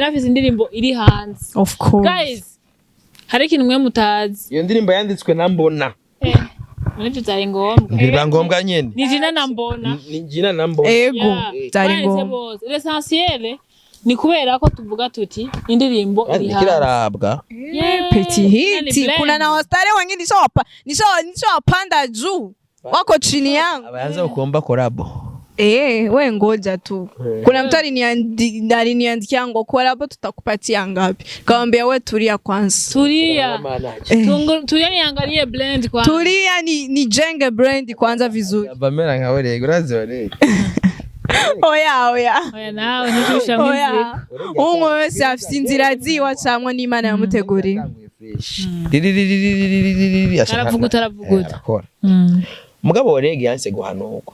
afise indirimbo iri hanze. Of course. Guys, hari ikintu mwe mutazi. Iyo ndirimbo yanditswe na Mbona. None ivyo vyari ngombwa? Biba ngombwa nyene. Ni Gina na Mbona. Ni Gina na Mbona. Ego. Yeah. Byari Banditse ngombwa. bose. L'essentiel ni kubera ko tuvuga tuti indirimbo iri Kandi hanze. kirarabwa. Yeah, Petit Gina ni hiti. blend. Kuna na wastare wengine nishawapanda juu wako chini yangu. Abayanza kuomba collabo. We ngoja tu. Kuna mtu aliniandikia ngo collabo tutakupatia ngapi? Kawambia we tulia kwanza. Tulia. Tulia niangalie blend kwanza. Tulia ni nijenge brand kwanza vizuri. Bamera nka Orega, urazi Orega? Oya oya. Oya, nawe ntushusha mu Oya. inzira. Umwe wese afise inzira ziwe acamwo n'Imana yamuteguriye. Aravuguta, aravuguta. Arakora. Mugabo Orega yanse guhanurwa.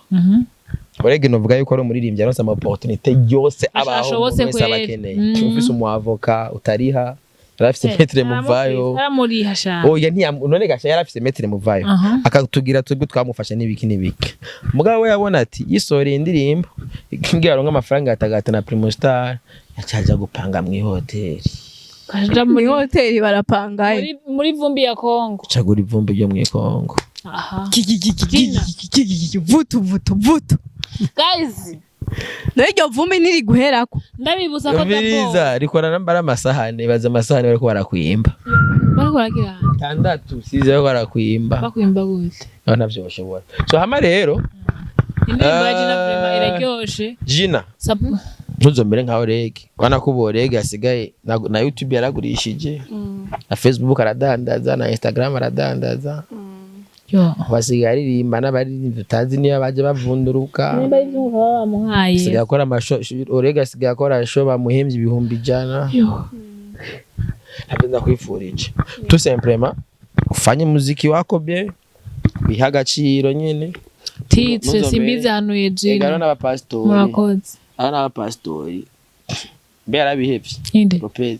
Orega novuga yuko ari umuririmbyi aronse ama opportunité yose abaho Ashobotse umuntu wese aba kweri. akeneye. Ufise umu avocat utariha, yarafise maître Muvayo. Aramuriha sha. Oya, ntiyam none gasha yarafise maître Muvayo. Akatubwira twebwe twamufasha n'ibiki n'ibiki. Mugabo we yabona ati yisoreye indirimbo ngira aronke amafaranga yatagata na Primo Star, yacaja gupanga mu ihoteli. Kaja Muri muri hoteli barapangaye. muri vumbi ya Kongo. Gucagura ivumbi ryo mu Kongo. Aha. Gina. Vutu vutu vutu. Guys, Nayo iryo vumbi ntiriguherako. ndabibutsa ko d'abord Umviriza, rikora nambara amasahani, baza amasahani bariko barakwimba. Bariko baragira Tandatu size bariko barakwimba. bakwimba gute? Aho ntavyo bashobora. So hama rero Indirimbo ya Gina vraiment Eh. iraryoshe. Gina, ntuzomere nka Oreg. Wana ko ubu Oreg asigaye na YouTube yaragurishije, na Facebook aradandaza, na Instagram aradandaza. Yo. Basigaye aririmba n'abaririmbyi utazi niyo baje bavunduruka. Nimba ari ivyunguka baba bamuhaye. Asigaye akora amasho, Orega asigaye akora show bamuhembye 100,000. Yo. Ntabyo ndakwifurije, tout simplement ufanye muziki wako bien, wiha agaciro nyene. Titre Muzombere. simbizi hanuye Ega jina. n'abapasitori. Murakoze. Aba n'abapasitori mbe yarabihevye. Inde? Lopez.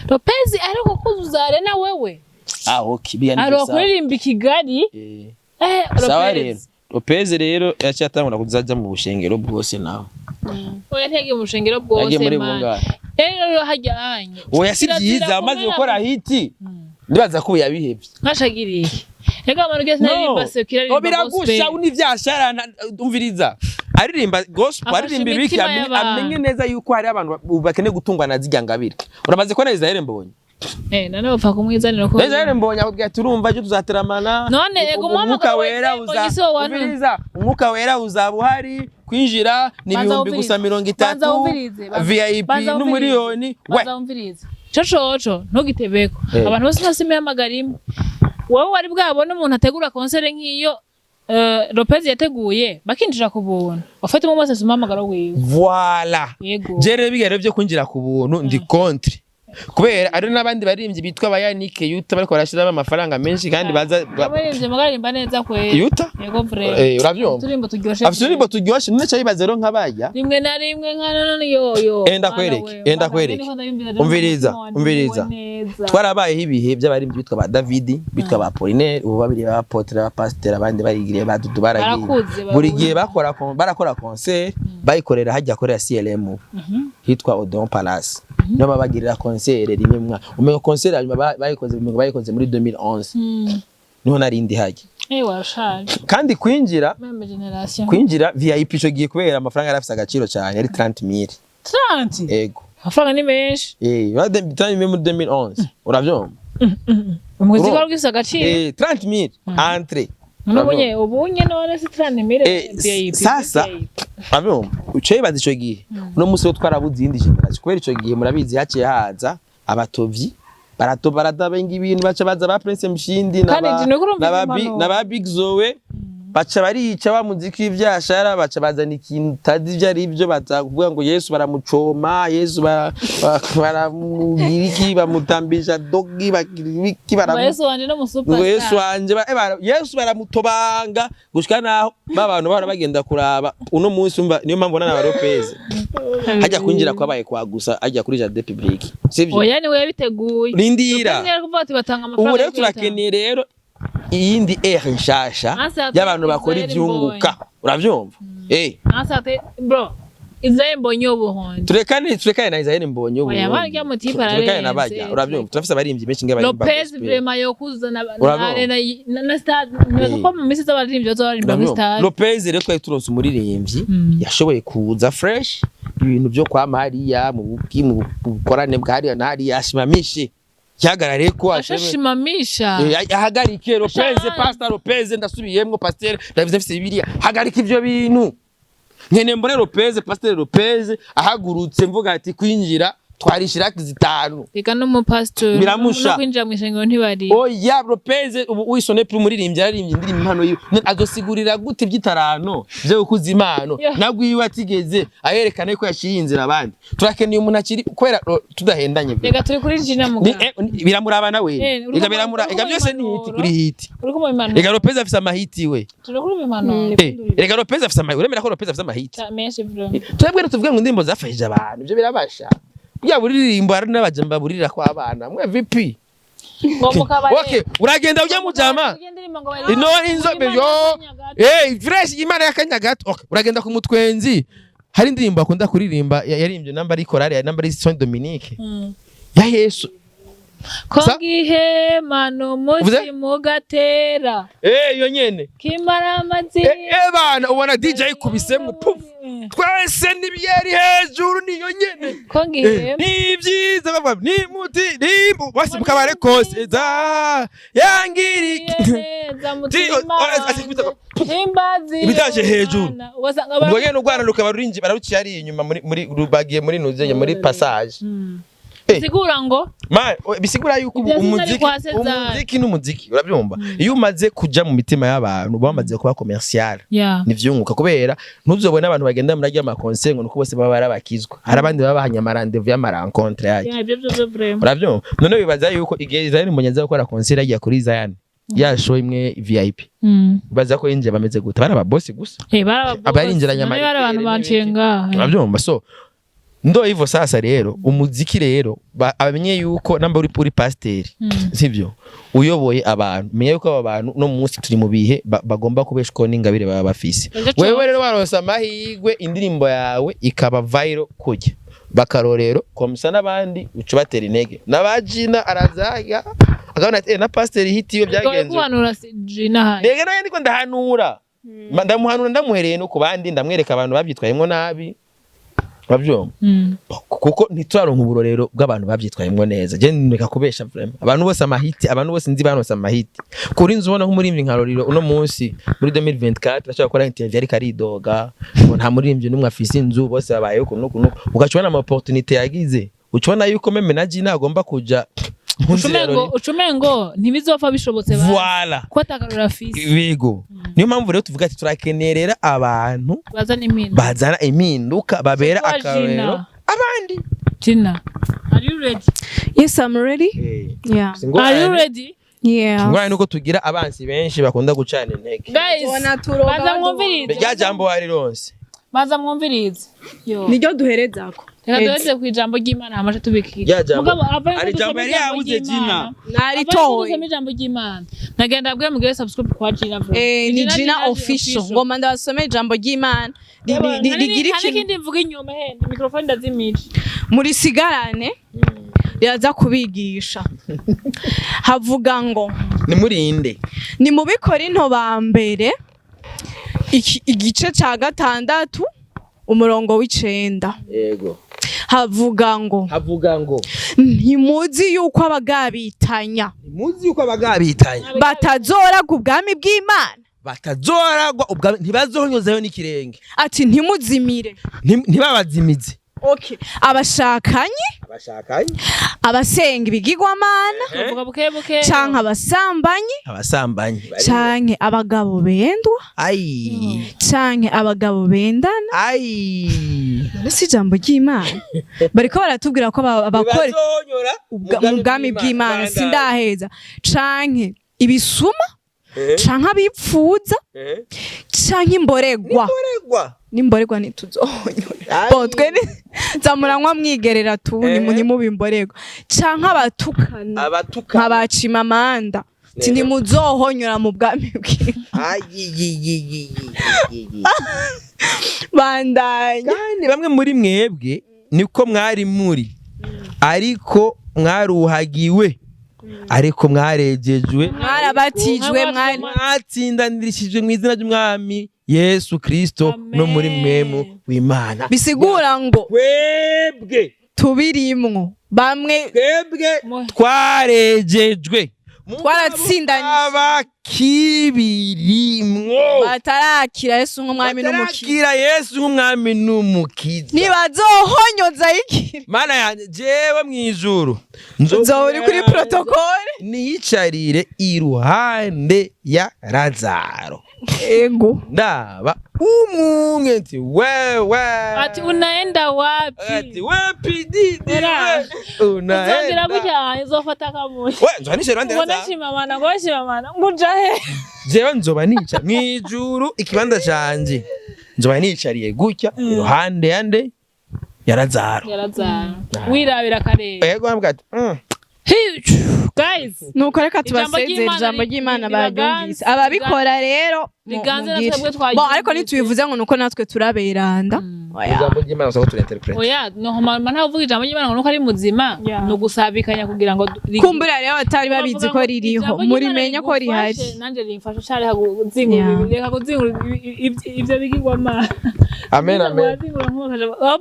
Lopez ariko kuzuza arena wewe. Ah, okay, biya ni Aruka sawa. kuririmba i Kigali. Eh. Eh, Sawa. Lopez. Rero Lopez rero yaciye atangura kuzaja mu bushengero bwose nawe. Oya, ntiyagiye mu bushengero bwose. Yagiye muri Man. bungahe? Rero hajya anye. Oya, si Kirazira byiza amaze kumena- gukora hit, ndibaza ko yabihevye. Nkashagiriye. Ega abantu gese naririmba sekira, Oh, aririmba biragusha gospel. univyashara, umviriza, aririmba gospel, Afasha aririmba ibiki, imitima amenye, y'abantu. amenye neza yuko hari abantu bakeneye gutungwa na zirya ngabire. Uramaze kubona Israel Mbonyi? Eh, none bapfa kumwizanira ko. Israel Mbonyi akubwira ati urumva ejo tuzateramana. None, ego, Umwuka umuhamagaro wa wera Israel uza Mbonyi si wo wantu. umviriza, umwuka wera uzaba uhari, kwinjira ni Banza ibihumbi wumvirize. gusa mirongo Banza itatu wumvirize. VIP Banza wumvirize. n'umuriyoni we. Banza wumvirize. Coco ntugitebeko. Eh. Abantu bose ntasi imihamagaro imwe. Wowe wari bwabone umuntu ategura concert nk'iyo Lopez yateguye bakinjira ku buntu? Wafate umwe wese umuhamagaro wiwe. Voilà. Yego. Je rero biga rero byo kwinjira ku buntu ndi contre, kubera ari n'abandi baririmbyi bitwa abayanike Yuta bariko barashiramo amafaranga menshi kandi baza Abaririmbyi mugaririmba neza kwe. Yuta. Yego vrai. Eh, uravyumva? Uturimbo turyoshe. Afite uturimbo turyoshe. None cayibaze rero nk'abajya Rimwe na rimwe nka none yo yo. Enda kwereke, enda kwereke. Umviriza, umviriza. Twarabayeho ibihe by'abaririmbyi bitwa ba David, bitwa ba Apollinaire, ubu babiri ba apotre, ba pasteur, abandi barigiriye ba Dudu baragiye. Barakuze, Buri gihe bakora barakora concert, bayikorera hajya akorera CLM hitwa Odon Palace, niho babagirira concert rimwe mu mwaka. Umengo concert hanyuma bayikoze, umengo bayikoze muri 2011, niho narindi hajya. Eh, warashaje. Kandi kwinjira Même génération. kwinjira VIP ico gihe, kubera amafaranga yari afise agaciro cyane, yari 30,000. 30. Ego. Amafaranga ni menshi. Eh, 30,000 muri 2011, uravyumva? Umuziki Urumva? wari ugifise agaciro. Eh, 30,000 entrée. None ubunye none si 30 mille Eh, VIP. sasa uravyumva, uco yibaza ico gihe, uno munsi wo twarabuze iyindi génération, kubera ico gihe murabizi haciye haza abatovyi barato baradabenga ibintu, baca baza ba Prince Mshindi Kandi Jimmy, urumva na ba izo mpanuro. Na ba Big Zoe, baca barica wa muziki w'ivyashara, baca bazana ikintu utazi ivyo ari byo, baza kuvuga ngo Yesu baramucoma, Yesu baramugira iki, bamutambisha dogi, bagira ibiki, Ngo baramu Yesu wanje no mu ngo Yesu superstar. wanje Yesu baramutobanga gushika naho ba bantu bahora bagenda kuraba uno munsi. Umva, niyo mpamvu na Lopez hajya kwinjira kwabaye kwa gusa hajya kuri jardin public, sivyo? Oya, niwe yabiteguye. Rindira. Lopez yari kuvuga ati batanga amafaranga Ubu rero yo kwitanga. turakeneye rero iyindi ère nshasha Hasi hatari y'abantu bakora Israel. ivyunguka, uravyumva, eh? Asate bro. Israel Mbonyi w'ubuhonje. Turekane na Israel Mbonyi ubu. Oya, barya mutipe Turekane na ararenze. barya, uravyumva, turafise abaririmbyi benshi ng'abaririmba Lopez gospel. vraiment yokuza na na Urabona? arena na stade. Nibaza Eh. ko mu minsi z'abaririmbyi bazoba muri Uravyumva? stade. Lopez rero twari turonse umuririmbyi yashoboye kuza fresh, ibintu byo kwama hariya mu buki mu bukorane bwa hariya na hariya, ashimamishe ihagarare ko ashime. Ashashimamisha. Eh, ahagarike Lopez. Ashanje. Pastor Lopez, ndasubiyemwo, pasteur, ndavuze mfise Bibiliya, hagarika ivyo bintu. Nkene mbone Lopez, pasteur Lopez ahagurutse mvuga ati kwinjira twarishira zitanu. Reka n'umupasitori Biramusha. no kwinjira mu ishengero ntibari. Oya, Lopez ubu wisone plus umuririmbyi, yaririmbye indirimbo impano yiwe. None azosigurira gute ivy'itarano vyo gukuza impano Yeah. nagwiwe atigeze ayerekane ko yaciye inzira abandi? Turakeneye umuntu akiri kubera tudahendanye pe. Reka turi kuri Gina Ni- muganga. Biramuraba nawe. Eh, Ega biramura, uriko ega byose ni hit impanuro. kuri hit. Uri kumva impanuro. Ega Lopez afise amahiti we. Turi kuri impanuro. Ega Lopez afise amahiti, uremera ko Lopez afise amahiti? Menshi bro. Twebwe rero tuvuge ngo indirimbo zafashije abantu, ibyo birabasha bya buririmbo, hari n'abajamba burira kw'abana mwe VP. Ngo mukabare. Okay, uragenda ujya mujama ino inzobe yo, eh, fresh imana y'akanya gato. Okay, uragenda ku mutwenzi, hari indirimbo akunda kuririmba yaririmbye namba ari korari, namba ari Saint Dominique ya Yesu. Ko Sa- ngihema Uvuze? n'umutima ugatera Eh, iyo nyene. kimara amazi. Eh, bana, ubona DJ ayikubisemo puf, twese n'ibiyeri hejuru, niyo nyene. Ko ngihema Ni byiza bavuga ni muti ni basi mukabare kose za yangiri neza mutima himbazi. Ibitaje hejuru. Ugasanga Ubwo nyene urwana rukaba rurinji bararuciye ari inyuma muri bagiye muri nuzenya muri passage. Eh, Bisigura ngo Bisigura yuko ubu Ibya Cesar umuziki kwa Cesar. Umuziki n'umuziki, urabyumva, iyo umaze kuja mu mitima y'abantu bamaze kuba commercial, nivyunguka, kubera ntuzobone abantu bagenda muri arya ma concert ngo nuko bose baba barabakizwa. Hari abandi baba bahanye ama rendez-vous y'ama rencontre yayo. Yeah, ibyo byo vraiment. Urabyumva? None bibaza yuko igihe Israel Mbonyi aza gukora concert yagiye kuri Zion, ya show imwe VIP, baza ko yinjiye bameze gute? Bari ababosi gusa. Eh, bari Abarinjiranye bari abantu amarikeri baciye n'ibiki. ngaha. Urabyumva? So ndo hivyo sasa rero umuziki rero abamenye yuko namba uri pasiteri, sivyo, uyoboye abantu, menya yuko aba bantu no munsi turi mu bihe bagomba kubeshwaho n'ingabire baba bafise. Nicyo Wewe rero waronse amahirwe, indirimbo yawe ikaba viral, kujya bakarorero komisa n'abandi, uca ubatera intege. N'abajina arazaga akabona ati: "Eh, na pasiteri hitiwe byagenze." Kuhanura si Gina hayi. Rega nawe ndiko ndahanura. Ndamuhanura ndamuhereye no ku bandi, ndamwereka abantu babyitwayemwo nabi, urabyumva? Kuko ntituraronka uburorero bw'abantu babyitwayemwo neza. Je ndeka kubesha, vraiment, abantu bose amahiti, abantu bose nzi banose amahiti kuri nzu, ubona nk'umuririmbyi nka Roriro uno munsi muri 2024 ashobora gukora interview ariko aridoga ngo nta muririmbyi n'umwe afise inzu, bose babayeho uku n'uku n'uku, ugaca ubona ama opportunité yagize, uca ubona yuko même na Gina agomba kuja mu nzira ya Ucumengo Roriro. Ucumengo ntibizopfa bishobotse ba. Voilà. Ko atakarura afise. Yego, niyo mpamvu rero tuvuga ati turakenerera abantu bazana impinduka, bazana impinduka, babera Kwa akarorero Gina. abandi. Gina, are you ready? Yes, I'm ready. Yeah. Are you ready? Yeah. Ingorane nuko tugira abansi benshi bakunda gucana intege. Guys, baza mwumvirize. Rya jambo warironse. Baza mwumvirize. Yo. Niryo duherezako. Reka duheze ku ijambo ry'Imana hamaze tubikira. Rya jambo. Mugabo avaye Hari ijambo yari yabuze, Gina. Naritoye. Ijambo ry'Imana. Nagenda abwiye mugire subscribe kwa Gina bro. Eh, ni Gina Official. Ngoma ndabasomera ijambo ry'Imana rigira ikintu. ikintu Ikindi mvuga inyuma he, microphone ndazimije. Murisigarane, riraza kubigisha. Havuga ngo: Nimurinde. Ni mu Bikorinto ba mbere igice ca 6, umurongo w'9. Yego. Havuga ngo: Havuga ngo: Ntimuzi yuko abagabitanya Muzi yuko abagabitanya batazoraga ubwami bw'Imana? Batazoragwa ubwami, ntibazonyozayo n'ikirenge. Ati: ntimuzimire. Ntibabazimize. Okay, abashakanye, Abashakanye, abasenga ibigirwamana, Bavuga buke buke. canke abasambanyi, abasambanyi, canke abagabo bendwa, ai, canke abagabo bendana. Ai. None si ijambo ry'Imana? Bariko baratubwira ko abakora Ntibazonyora mu bwami bw'Imana. Sindaheza. Canke ibisuma, canke abipfuza, canke imboregwa. Imboregwa. N'imboregwa ntituzohonyora. Ai. Bo twe nzamuranywa mwigerera tu nimuba imboregwa canke abatukana, Abatukana, nk'abacimamanda, ati ntimuzohonyora mu bwami bw'Imana. Ai, yi, yi, yi, yi, yi, yi. Bandanya. Kandi bamwe muri mwebwe niko mwari muri, ariko mwaruhagiwe, ariko mwarejejwe, Mwarabatijwe, mwari mwatsindanirishijwe mu izina ry'Umwami Yesu Kristo no muri Amen. mwemu w'Imana. Bisigura ngo Twebwe tubirimwo bamwe. Twebwe Twarejejwe. Twaratsindanije. Abakibirimwo batarakira Yesu nk'umwami n'umukiza, batarakira Yesu nk'umwami n'umukiza, ntibazohonyoza ikiri. Mana yanjye, jewe mu ijuru Nzoba uri kuri protocole. Niyicarire iruhande ya Lazaro, Ego. ndaba umwe nti wewe, Ati unaenda wapi? Ati we pididi, Era. we Uzongera unaenda gutya izofata akamuye. We nzoba nicaye iruhande ya Ubona Lazaro. Chimamanda ngo Chimamanda ngo uja he? Jewe nzoba nica mwijuru, ikibanza canje nzoba nicariye gutya iruhande yande? Ya Lazaro. Yarazara. Wirabira akarere. Yego, aravuga ati. Hey, guys. Nuko reka Ijambo tubasezere. ry'Imana Ijambo ry'Imana riraganze, baryumvise. Ababikora rero riganze mugire. natwe twaryumvise. Bon, ariko ntitubivuze ngo nuko natwe turaberanda. Oya. Ijambo ry'Imana usanga turinterprete. Oya, no mama, ntawe uvuga ijambo ry'Imana ngo nuko ari muzima, Yeah. ni ugusabikanya kugira ngo Kumbura rero batari babizi Bavuga ko ngo ririho, ijambo ry'Imana murimenya ko rihari. rigufashe, nanje rimfasha cari kuzingura Yeah. reka kuzingura ivyo bigirwamana. Amen, amen.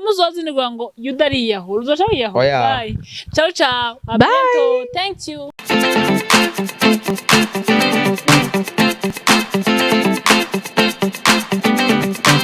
Muzozinigwa ngo Yuda ariyahura, uzoca wiyahura. Oya. Bye. Ciao ciao. A Bye. bientôt. Thank you.